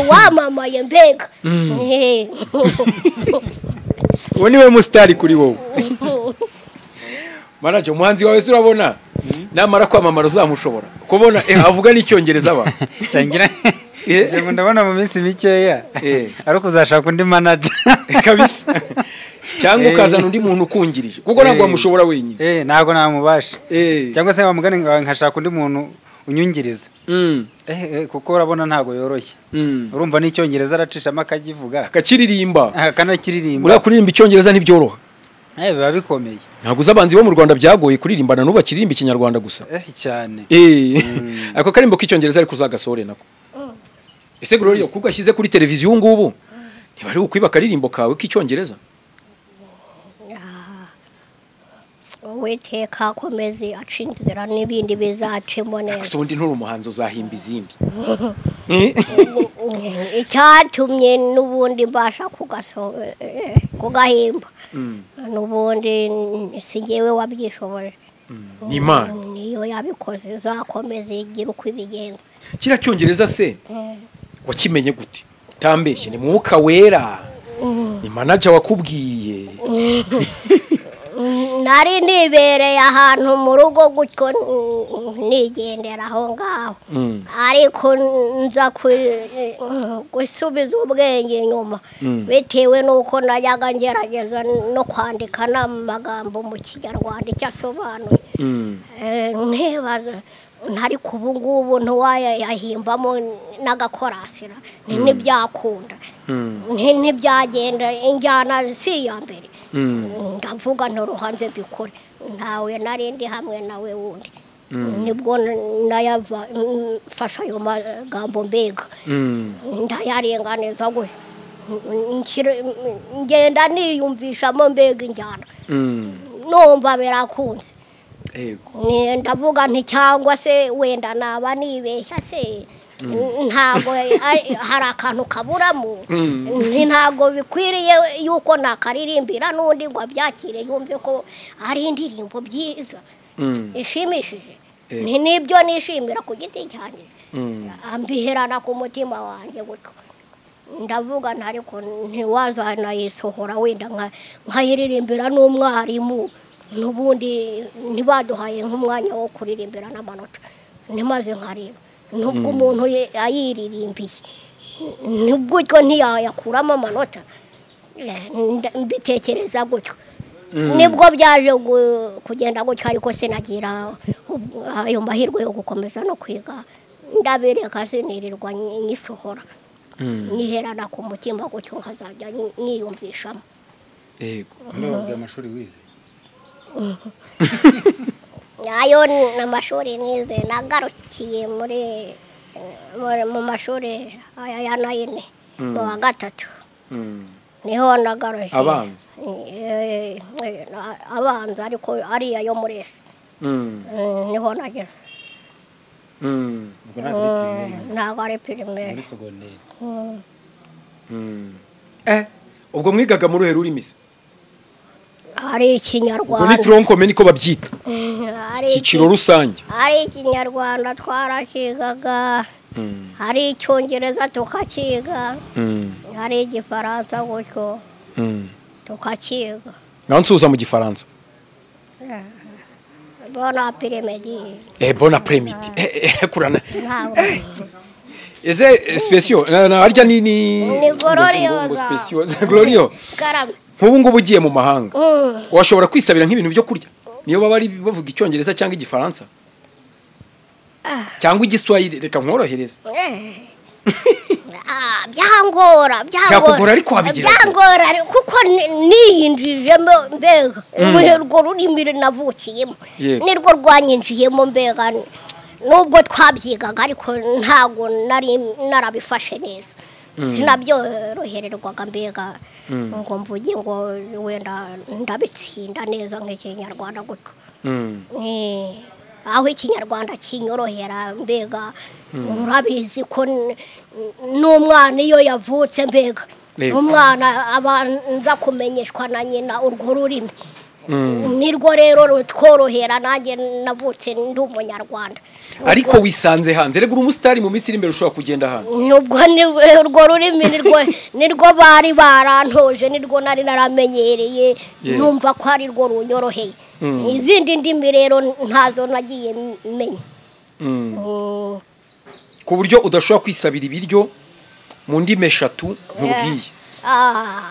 wamamaye mbega. Uwo niwe musitari kuri wowe. Manager, umuhanzi wawe se urabona namara kwamamara uzamushobora kubona avuga n'icyongereza aba tangira? Ndabona mu minsi mikeya ariko uzashaka undi manager kabisa, cyangwa ukazana undi muntu ukungirije, kuko ntabwo wamushobora wenyine. Ntabwo namubasha, cyangwa se wamugane nkashaka undi muntu unyungiriza, kuko urabona ntabwo yoroshye. Urumva n'icyongereza aracishamo akakivuga, akakiririmba, akanakiririmba. Uriya kuririmba icyongereza ntibyoroha, biba bikomeye. Ntabwo uzi abanzi bo mu Rwanda byagoye kuririmbana n'ubu bakiririmba ikinyarwanda gusa cyane. Ako karimbo k'icyongereza ariko uzagasore nako. Ese Gloria, kuko ashyize kuri televiziyo ngubu ntibari ukwiba akaririmbo kawe k'icyongereza? Uwiteka akomeze aca inzira n'ibindi bizacemo neza. Gusa ubundi nturi umuhanzi uzahimba izindi. Icyatumye n'ubundi mbasha kugahimba n'ubundi si njyewe wabyishoboje, ni Imana. Ni Niyo yabikoze, izakomeza igira uko ibigenza. Kiriya cyongereza se wakimenye gute? Tambeshye, ni Mwuka Wera, ni manager wakubwiye? Nari nibereye ahantu mu rugo gutyo, nigendera aho ngaho, ariko nza gusubiza ubwenge inyuma bitewe n'uko najyaga ngerageza no kwandika n'amagambo mu Kinyarwanda icyo asobanuye. Nkibaza ariko ubu ngubu ntiwayahimbamo n'agakorasira, ntibyakunda, ntibyagenda, injyana si iya mbere. Ndavuga nturuhanze mbikore, ntawe nari ndi hamwe nawe wundi, nibwo nayava mfasha ayo magambo mbega ndayarenganiza gutya, ngenda niyumvishamo mbega injyana, numva birakunze. Ndavuga nti cyangwa se wenda naba nibeshya se, ntabwo hari akantu kaburamo, ntabwo bikwiriye yuko nakaririmbira n'undi ngo abyakire yumve ko ari indirimbo byiza ishimishije. Nibyo nishimira ku giti cyanjye, ambiherana ku mutima wanjye gutyo. Ndavuga ntariko ntiwazanayisohora wenda nkayiririmbira n'umwarimu, n'ubundi ntibaduhaye nk'umwanya wo kuririmbira n'amanota, ntimaze nkareba nubwo umuntu ayiririmbiye nubwo ntiyayakuramo amanota. Mbitekereza gutyo, nibwo byaje kugenda gutyo, ariko sinagira ayo mahirwe yo gukomeza no kwiga, ndabireka sinirirwa nyisohora, nyiherana ku mutima gutyo, nkazajya niyumvishamo. Yego, nubwo amashuri wize? Ayo ni amashuri nize, nagarukiye muri mu mashuri aya ya 9 mu wa 3 niho nagarukiye. Abanza? Abanza, ariko ariya yo muri ese niho nageze. Ntabwo ari pirimeri, muri segonderi. Ubwo mwigaga muri uruhe rurimi se? Ari Ikinyarwanda. Ubwo ni tronkome niko babyita, icyiciro rusange. Ari Ikinyarwanda twarakigaga, hari Icyongereza tukakiga, hari Igifaransa gutyo tukakiga. Ngaho nsuhuza mu Gifaransa. Bon après-midi. Bon après-midi. Kurana. Ese special harya ni Gloriosa. Glorio. Nk'ubu ngubu ugiye mu mahanga washobora kwisabira nk'ibintu byo kurya, niyo baba ari bavuga Icyongereza cyangwa Igifaransa cyangwa Igiswahili, reka nkorohereze. Byangora, byakugora ariko wabigerageza. Byangora kuko niyinjijemo mbega urwo rurimi navukiyemo nirwo rwanyinjiyemo mbega, nubwo twabyigaga ariko ntabwo nari narabifashe neza, sinabyorohererwaga mbega ngo mvuge ngo wenda ndabitsinda neza nk'Ikinyarwanda gutyo. Aho Ikinyarwanda kinyorohera mbega, urabizi ko n'umwana iyo yavutse mbega umwana abanza kumenyeshwa na nyina urwo rurimi, nirwo rero rutworohera. Nanjye navutse ndi Umunyarwanda. Ariko wisanze hanze, rega uri umusitari, mu minsi iri imbere ushobora kugenda hanze. Nubwo urwo rurimi nirwo bari barantoje, nirwo nari naramenyereye, numva ko ari rwo runyoroheye. Izindi ndimi rero ntazo nagiye menya. Ku buryo udashobora kwisabira ibiryo mu ndimi 3 nkubwiye,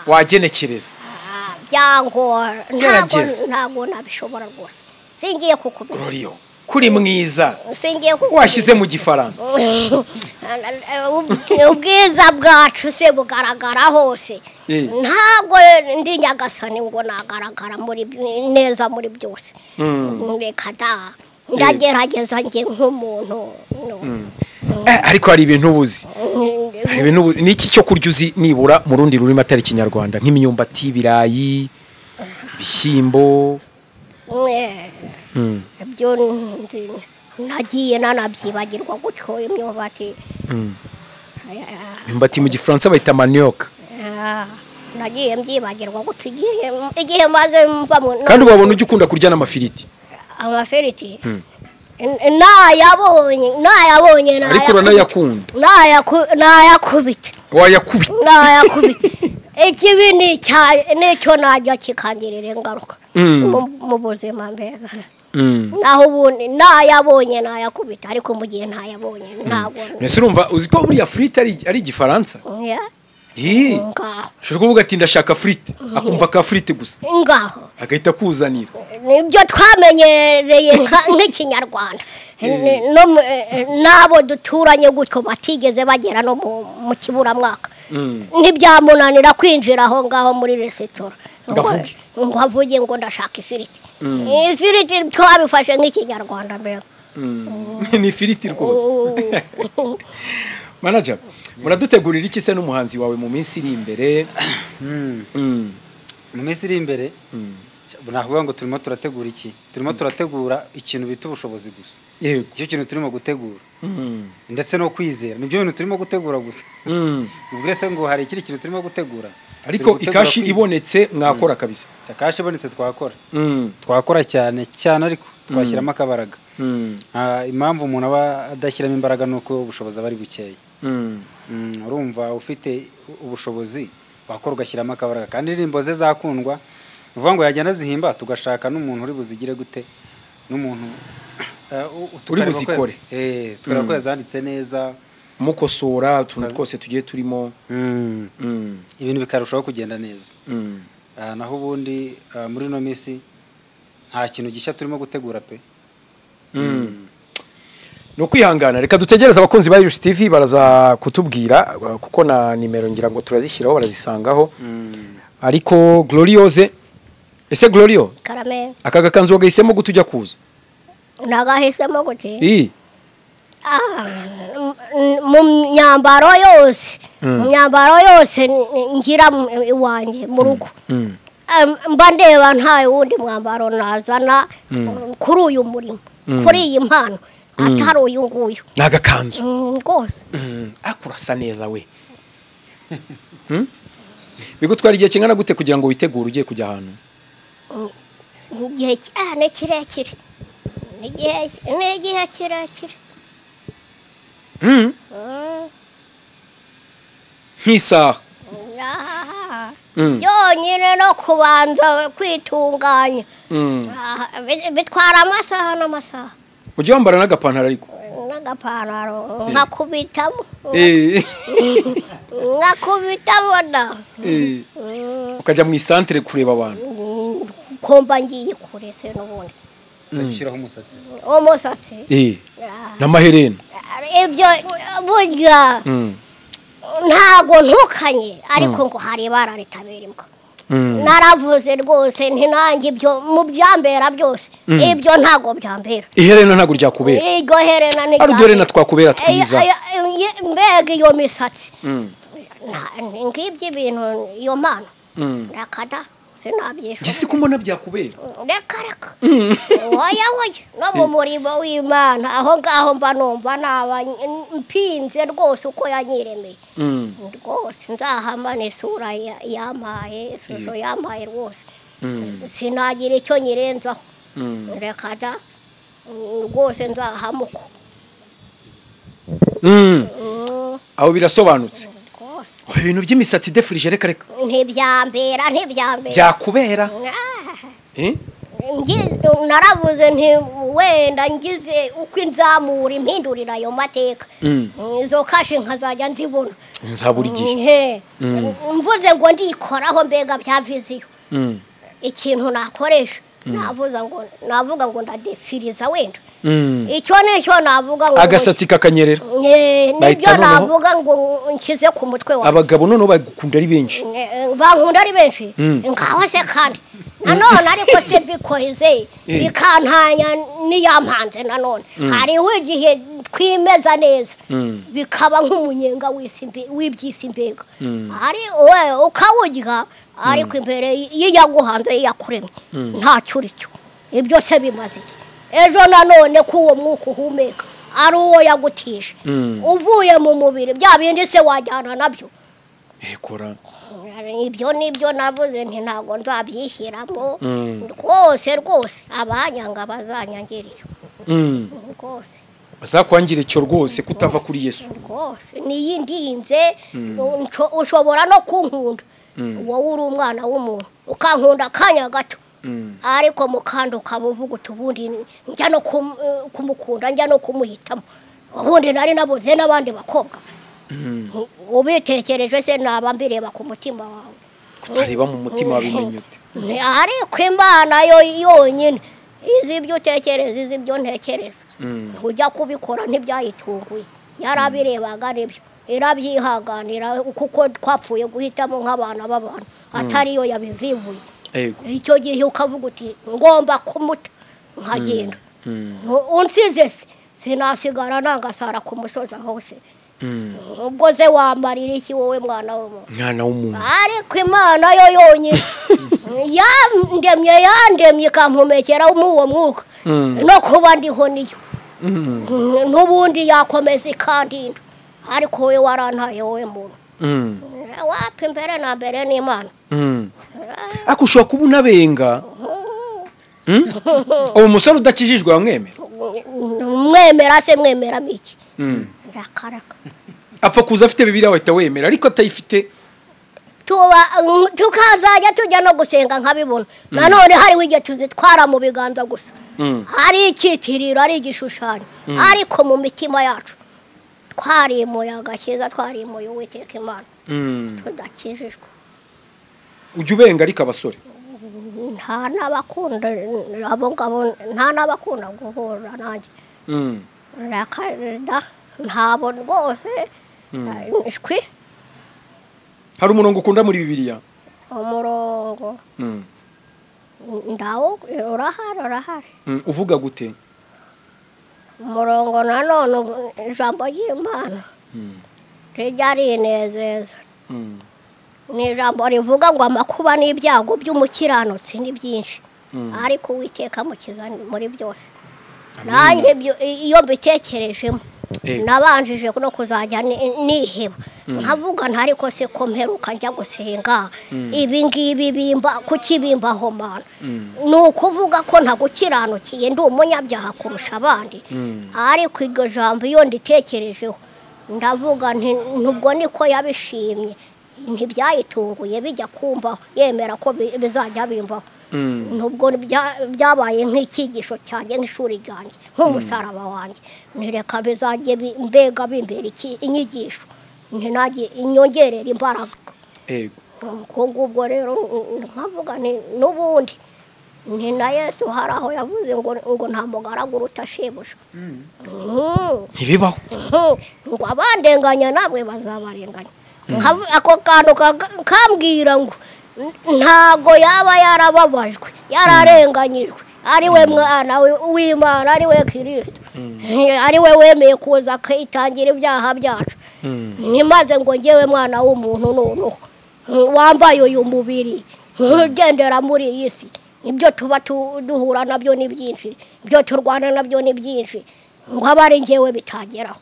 wagenekereza. Byangora, ntabwo nabishobora rwose, singiye kukubwira. Glorio, kuri mwiza washyize mu Gifaransa. Ubwiza bwacu se bugaragara hose, ntabwo ndi Nyagasani ngo nagaragara muri neza muri byose. Reka da, ndagerageza njye nk'umuntu. Ariko hari ibintu ubuzi, hari ibintu. Niki cyo kurya uzi nibura mu rundi rurimi atari Ikinyarwanda, nk'imyumbati, ibirayi, ibishyimbo? Ibyo nagiye nanabyibagirwa gutyo. Imyumbati, imyumbati mu Gifaransa bayita manioc. Nagiye mbyibagirwa gutyo igihe maze mva. Kandi wabona ujya ukunda kurya n'amafiriti? Amafiriti Nayabonye ariko uranayakunda. Nayakubita. Wayakubita. Nayakubita. Ikibi ni nicyo najya kikangirira ingaruka mu buzima mbega. Naho ubundi nayabonye nayakubita, ariko mu gihe ntayabonye ntabwo. Mbese urumva uzi ko buriya frite ari igifaransa? Ngaho. Ushobora kuvuga ati ndashaka frite, akumva ka frite gusa. Ngaho. Agahita kuzanira. Nibyo twamenyereye nk'ikinyarwanda. Nabo duturanye gutyo batigeze bagera no mu kiburamwaka. Ntibyamunanira kwinjira aho ngaho muri resitora. Ngo avuge ngo ndashaka ifiriti. Ifiriti twabifashe nk'ikinyarwanda mbega. Ni ifiriti rwose. Manager, muradutegurira iki se n'umuhanzi wawe mu minsi iri imbere? Mu minsi iri imbere nakuvuga ngo turimo turategura iki? Turimo turategura ikintu bita ubushobozi gusa. Yego. Icyo kintu turimo gutegura. Ndetse no kwizera. Nibyo bintu turimo gutegura gusa. Ubwo se ngo hari ikindi kintu turimo gutegura. Ariko ikashi ibonetse mwakora kabisa. Ikashi ibonetse twakora. Twakora cyane cyane ariko twashyiramo akabaraga. Impamvu umuntu aba adashyiramo imbaraga nuko ubushobozi aba ari bukeya. Urumva ufite ubushobozi wakora ugashyiramo akabaraga kandi indirimbo ze zakundwa. Uvuga ngo yagenda zihimba tugashaka n'umuntu uri buzigire gute, n'umuntu uri buzikore. Tukareba ko yazanditse neza, mukosora utuntu twose tugiye turimo, ibintu bikarushaho kugenda neza. Naho ubundi muri no minsi nta kintu gishya turimo gutegura pe. No kwihangana, reka dutegereze abakunzi ba Iris TV baraza kutubwira kuko na nimero ngira ngo turazishyiraho barazisangaho. Ariko Gloriose, ese Glorio? Karame. Aka gakanzu wagahisemo gutujya kuza? Nagahisemo gute? Mu myambaro yose, mu myambaro yose ngira iwanjye mu rugo. Mba ndeba nta wundi mwambaro nazana kuri uyu murimo, kuri iyi mpano atari uyu nguyu. Nagakanzu. Rwose. Akurasa neza we. Bigutwara igihe kingana gute kugira ngo witegure ugiye kujya ahantu? Igihe ni kirekire. Ni igihe kirekire. Nk'isaha. Byonyine no kubanza kwitunganya. Bitwara amasaha n'amasaha. Ujya wambara n'agapantaro ariko? N'agapantaro nkakubitamo. Nkakubitamo da. Ukajya mu isantere kureba abantu. Komba ngiye kure se n'ubundi. Utashyiraho umusatsi. Umusatsi. N'amaherena. Ibyo burya ntago ntukanye ariko ngo hari ibara ritabera imbwa. Naravuze rwose ntinange ibyo mu byambera byose. Ibyo ntago byambera. Iherena ntago ryakubera. Iryo herena ni ari uduherena twakubera twiza. Mbega iyo misatsi. Ngibyo ibintu iyo mpano. Rakada sinabyishura. Gisi kumbona byakubera. Reka reka. Oya oya no mu murimo w'Imana aho ngaho mba numva naba mpinze rwose uko yanyiremeye. Rwose nzahamana isura yampaye, ishusho yampaye rwose. Sinagira icyo nyirenzaho. Reka da rwose nzahamuko. Aho birasobanutse. Ibintu by'imisatsi defurije reka reka. Ntibyambera ntibyambera. Byakubera. Naravuze nti wenda ngize uko inzamura impindurira ayo mateka. Izo kashi nkazajya nzibona. Nzabura igihe. Mvuze ngo ndikoraho mbega bya viziyo. Ikintu nakoresha navuga ngo ndadefiriza wenda. Icyo nicyo navuga ngo agasatsi kakanyerera. Nibyo navuga ngo nkize ku mutwe wawe. Abagabo none bagukunda ari benshi. Bankunda ari benshi. Ngaho se kandi nanone ariko se bikoze bikantanya niyampanze nanone. Hariho igihe twimeza neza bikaba nk'umunyenga w'ibyisi mbega. Ari we ukawurya ariko imbere yiyaguhanze yiyakuremye ntacyo uricyo. Ibyo se bimaze iki? Ejo nanone ko uwo mwuka uhumeka ari uwo yagutije uvuye mu mubiri bya bindi se wajyana nabyo. Kora ibyo nibyo navuze nti ntabwo nzabyishyiramo rwose rwose abanyanga bazanyangira icyo rwose bazakwangira icyo rwose kutava kuri Yesu rwose niyindinze ushobora no kunkunda wowe uri umwana w'umuntu ukankunda akanya gato ariko mukanda ukaba uvuga uti ubundi njya no kumukunda njya no kumuhitamo ubundi nari nabuze n'abandi bakobwa ubitekereje se naba mbireba ku mutima wawe kutareba mu mutima wabimenye ute ariko Imana yo yonyine izi ibyo utekereza izi ibyo ntekereza ujya kubikora ntibyayitunguye yarabirebaga nibyo irabyihanganira kuko twapfuye guhitamo nk'abana b'abantu atariyo yabivivuye icyo gihe ukavuga uti ngomba kumuta nkagenda unsize se sinasigara nangasara ku musozi hose ubwo se wamarira iki wowe mwana w'umuntu mwana w'umuntu ariko Imana yo yonyine yandemye yandemye ikampumekera uwo mwuka no kuba ndiho niyo n'ubundi yakomeza ikandinda ariko wowe warantaye wowe muntu wapi mbere na mbere n'Imana ariko ushobora kuba unabenga uwo musore udakijijwe wamwemera mwemera se mwemeramo iki rakaraka apfa kuza afite Bibiliya wahita wemera ariko atayifite tukazajya tujya no gusenga nkabibona nanone hariho igihe tuzitwara mu biganza gusa ari icyitiriro ari igishushanyo ariko mu mitima yacu twarimuye agakiza twarimuye Uwiteka Imana tudakijijwe ujya ubenga ariko abasore nta n'abakunda abo ngabo nta n'abakunda guhura nanjye ntabo rwose ishwi hari umurongo ukunda muri Bibiliya umurongo ndawo urahari urahari uvuga gute umurongo nanone ijambo ry'Imana rijya rinezeza ni ijambo rivuga ngo amakuba n'ibyago by'umukiranutsi ni byinshi ariko Uwiteka amukiza muri byose nanjye iyo mbitekerejemo nabanjije no kuzajya niheba nkavuga ntariko se ko mperuka njya gusenga ibi ngibi bimba kukibimbaho mana ni ukuvuga ko ntagukiranukiye ndi umunyabyaha kurusha abandi ariko iryo jambo iyo nditekerejeho ndavuga nti nubwo niko yabishimye ntibyayitunguye bijya kumbaho yemera ko bizajya bimbaho nubwo byabaye nk'icyigisho cyanjye nk'ishuri ryanjye nk'umusaraba wanjye ntireka bizajye mbega bimbera inyigisho ntinajye inyongerera imbaraga ubwo ngubwo rero nkavuga nti n'ubundi ni na Yesu hari aho yavuze ngo nta mugaragu uruta shebuja ntibibaho ngo abandenganya namwe bazabarenganya ako kantu kambwira ngo ntago yaba yarababajwe yararenganyijwe ari we mwana w'Imana ari we Kristo ari we wemeye kuza akitangira ibyaha byacu ntimaze ngo ngewe mwana w'umuntu noneho wambaye uyu mubiri ugendera muri iyi si ibyo tuba duhura nabyo ni byinshi ibyo turwana nabyo ni byinshi ngo abe ari ngewe bitageraho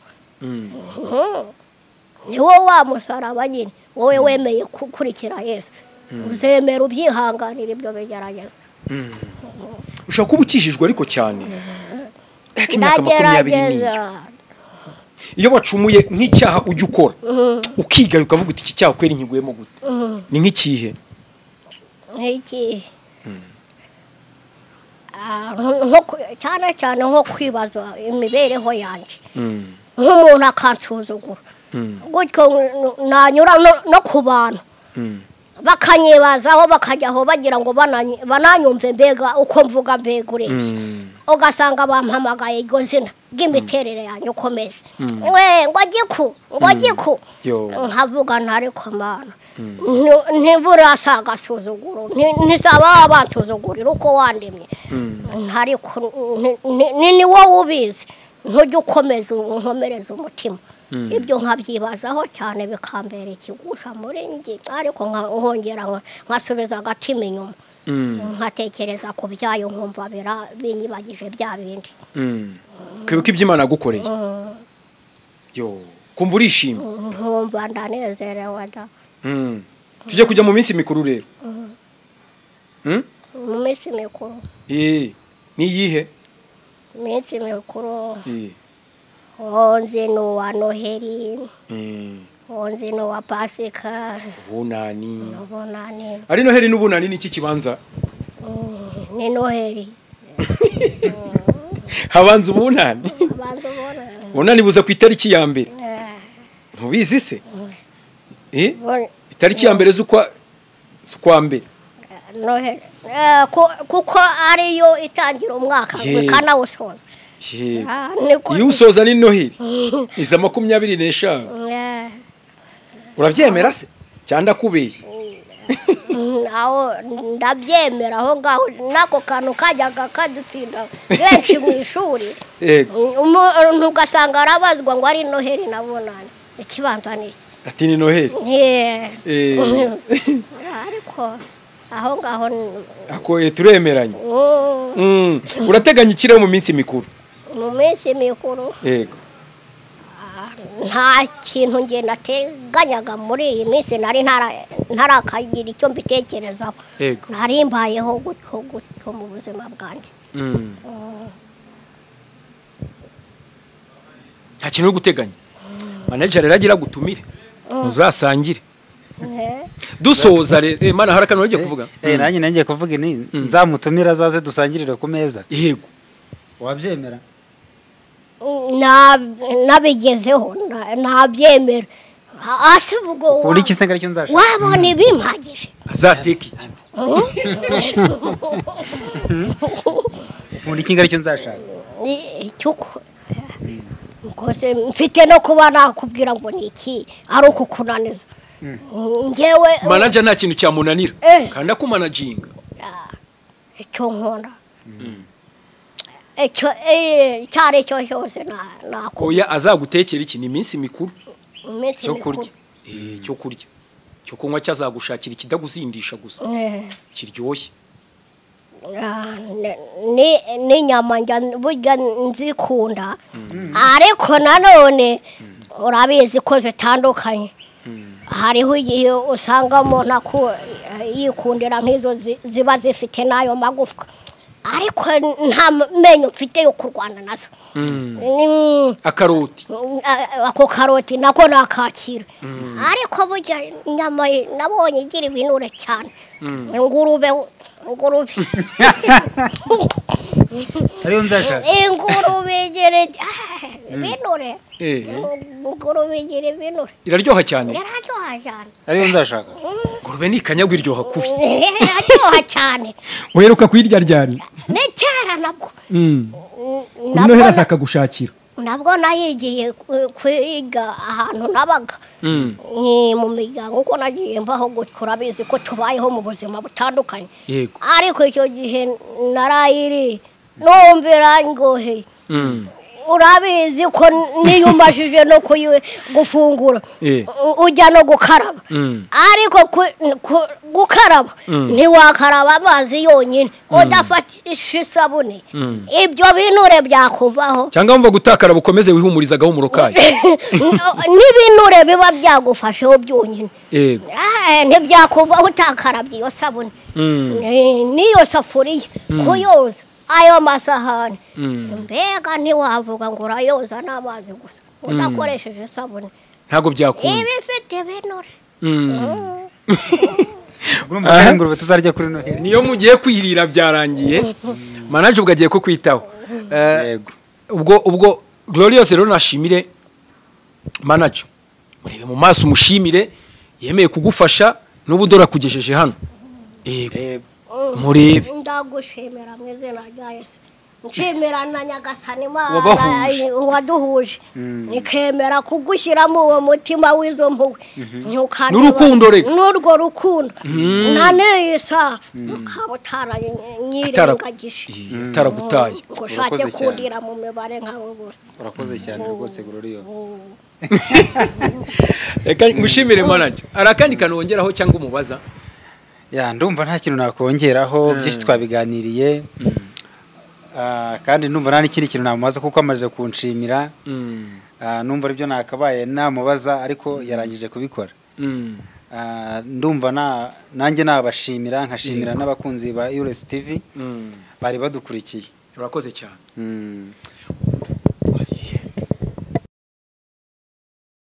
ni wowe wa musaraba nyine wowe wemeye gukurikira Yesu uzemera ubyihanganira ibyo bigerageza ushobora kuba ukijijwe ariko cyane imyaka 22 iyo wacumuye nk'icyaha ujya ukora ukigaye ukavuga uti iki cyaha kweri nkiguyemo gute ni nk'ikihe nk'ikihe cyane cyane nko kwibaza imibereho yanjye nk'umuntu akansuzugura gutyo nanyura no ku bantu bakanyibazaho bakajyaho bagira ngo bananyumve mbega uko mvuga mbega urebye ugasanga bampamagaye iryo zina ry'imiterere yanjye uko meze we ngo giku ngo giku nkavuga ntariko mana ntiburasa agasuzuguro ntisaba bansuzugurira uko wandemye ntariko ni wowe ubizi ntujya ukomeza unkomereza umutima ibyo nkabyibazaho cyane bikambera ikigusha muri njye ariko nkongera nkasubiza agatima inyuma nkatekereza ku byayo nkumva binyibagije bya bindi kwibuka ibyo Imana yagukoreye yo kumva urishimye nkumva ndanezerewe da. Tujye kujya mu minsi mikuru rero. Mu minsi mikuru. Ni iyihe? Minsi mikuru. Onze ni uwa Noheli. Onze ni uwa Pasika. Ubunani. Ubunani. Ari Noheli n'ubunani ni iki kibanza? Ni Noheli. Habanza ubunani. Habanza ubunani. Ubunani buza ku itariki ya mbere. Ntubizi se? Itariki ya mbere z'ukwa mbere. Noheli. Kuko ariyo itangira umwaka ikanawusoza. Iyo usoza ni Noheli. Iza 25. Urabyemera se? Cyangwa ndakubeye? Aho ndabyemera aho ngaho nako kantu kajyaga kadutsinda benshi mu ishuri. Umuntu ugasanga arabazwa ngo ari Noheli na bunani. Ikibanza ni iki? Ati ni Noheli. Ariko aho ngaho ako turemeranye. Urateganya ikirere mu minsi mikuru? Mu minsi mikuru. Yego. Nta kintu nge nateganyaga muri iyi minsi nari ntarakagira icyo mbitekerezaho. Nari mbayeho gutyo gutyo mu buzima bwanjye. Nta kintu uri guteganya. Manager aragira gutumire. Muzasangire. Dusoza rero mana hari akantu ugiye kuvuga? Nanjye nangiye kuvuga ni nzamutumira azaze dusangirire ku meza. Yego. Wabyemera? Nabigezeho nabyemera. Asi ubwo uri iki se ngari cyo nzashaka? Wabona ibimpagije. Azateka iki? Muri iki ngari cyo nzashaka? Icyuko. Ngose mfite no kuba nakubwira ngo ni iki ari ukukunaniza. Ngewe manager nta kintu cyamunanira kandi akumanaginga. Icyo nkora. Icyo cyari cyo cyose nako. Oya azagutekera iki ni iminsi mikuru. Cyo kurya. Cyo kurya. Cyo kunywa cyazagushakira ikidaguzindisha gusa. Kiryoshye. Ni nyama njya burya nzikunda. Ariko nanone urabizi ko zitandukanye. Hariho igihe usanga umuntu yikundira nk'izo ziba zifite n'ayo magufwa. Ariko nta menyo mfite yo kurwana nazo. Akaroti. Ako karoti nako nakakira. Ariko burya inyama nabonye igira ibinure cyane. Ingurube. Ariyo nzashaka. Ingurube igira ibinure. Ingurube igira ibinure. Iraryoha cyane. Iraryoha cyane. Ariyo nzashaka. Ingurube ni ikanyagwa iryoha kubi. Iraryoha cyane. Uheruka kuyirya ryari? Ni kera nabwo. Kuri Noheli azakagushakira. Nabwo nayigiye kwiga ahantu nabaga. Ni mu miryango uko nagiye mbaho gutyo urabizi ko tubayeho mu buzima butandukanye. Yego. Ariko icyo gihe narayiri numvira ngohe. Urabizi ko niyo umajije no gufungura ujya no gukaraba. Ariko gukaraba ntiwakaraba amazi yonyine udafatisha isabune. Ibyo binure byakuvaho. Cyangwa wumva gutakaraba ukomeze wihumuriza agahumuro kayo. N'ibinure biba byagufasheho byonyine. Ntibyakuvaho utakarabye iyo sabune. N'iyo safuriya kuyoza. Ayo masahani mbega ntiwavuga ngo urayoza n'amazi gusa udakoresheje isabune ntabwo byakunda. Iba ifite ibinure. Ingurube tuzarya kuri Noheli. Niyo mugiye kwirira byarangiye. Manager ubwo agiye kukwitaho. Yego. Ubwo Glorious rero nashimire manager. Murebe mu maso umushimire yemeye kugufasha n'ubu dora kugejeje hano. Yego. Murebe. Ndagushimira mu izina rya Yesu. Nshimira na Nyagasani Imana waduhuje. Nikemera kugushyiramo uwo mutima w'izo mpuhwe. N'urukundo reka. N'urwo rukundo. Nane isa ukaba utaranyirengagije. Utaragutaye. Ngo ushake kundira mu mibare nk'abo bose. Urakoze cyane rwose Glorious. Reka ngushimire manager. Arakandi kantu wongeraho cyangwa umubaza? Ya ndumva nta kintu nakongeraho byinshi twabiganiriye. Kandi ndumva nta n'ikindi kintu namubaza kuko amaze kunshimira. Numva aribyo nakabaye namubaza ariko yarangije kubikora. Ndumva nanjye nabashimira, nkashimira n'abakunzi ba Iris TV bari badukurikiye. Urakoze cyane.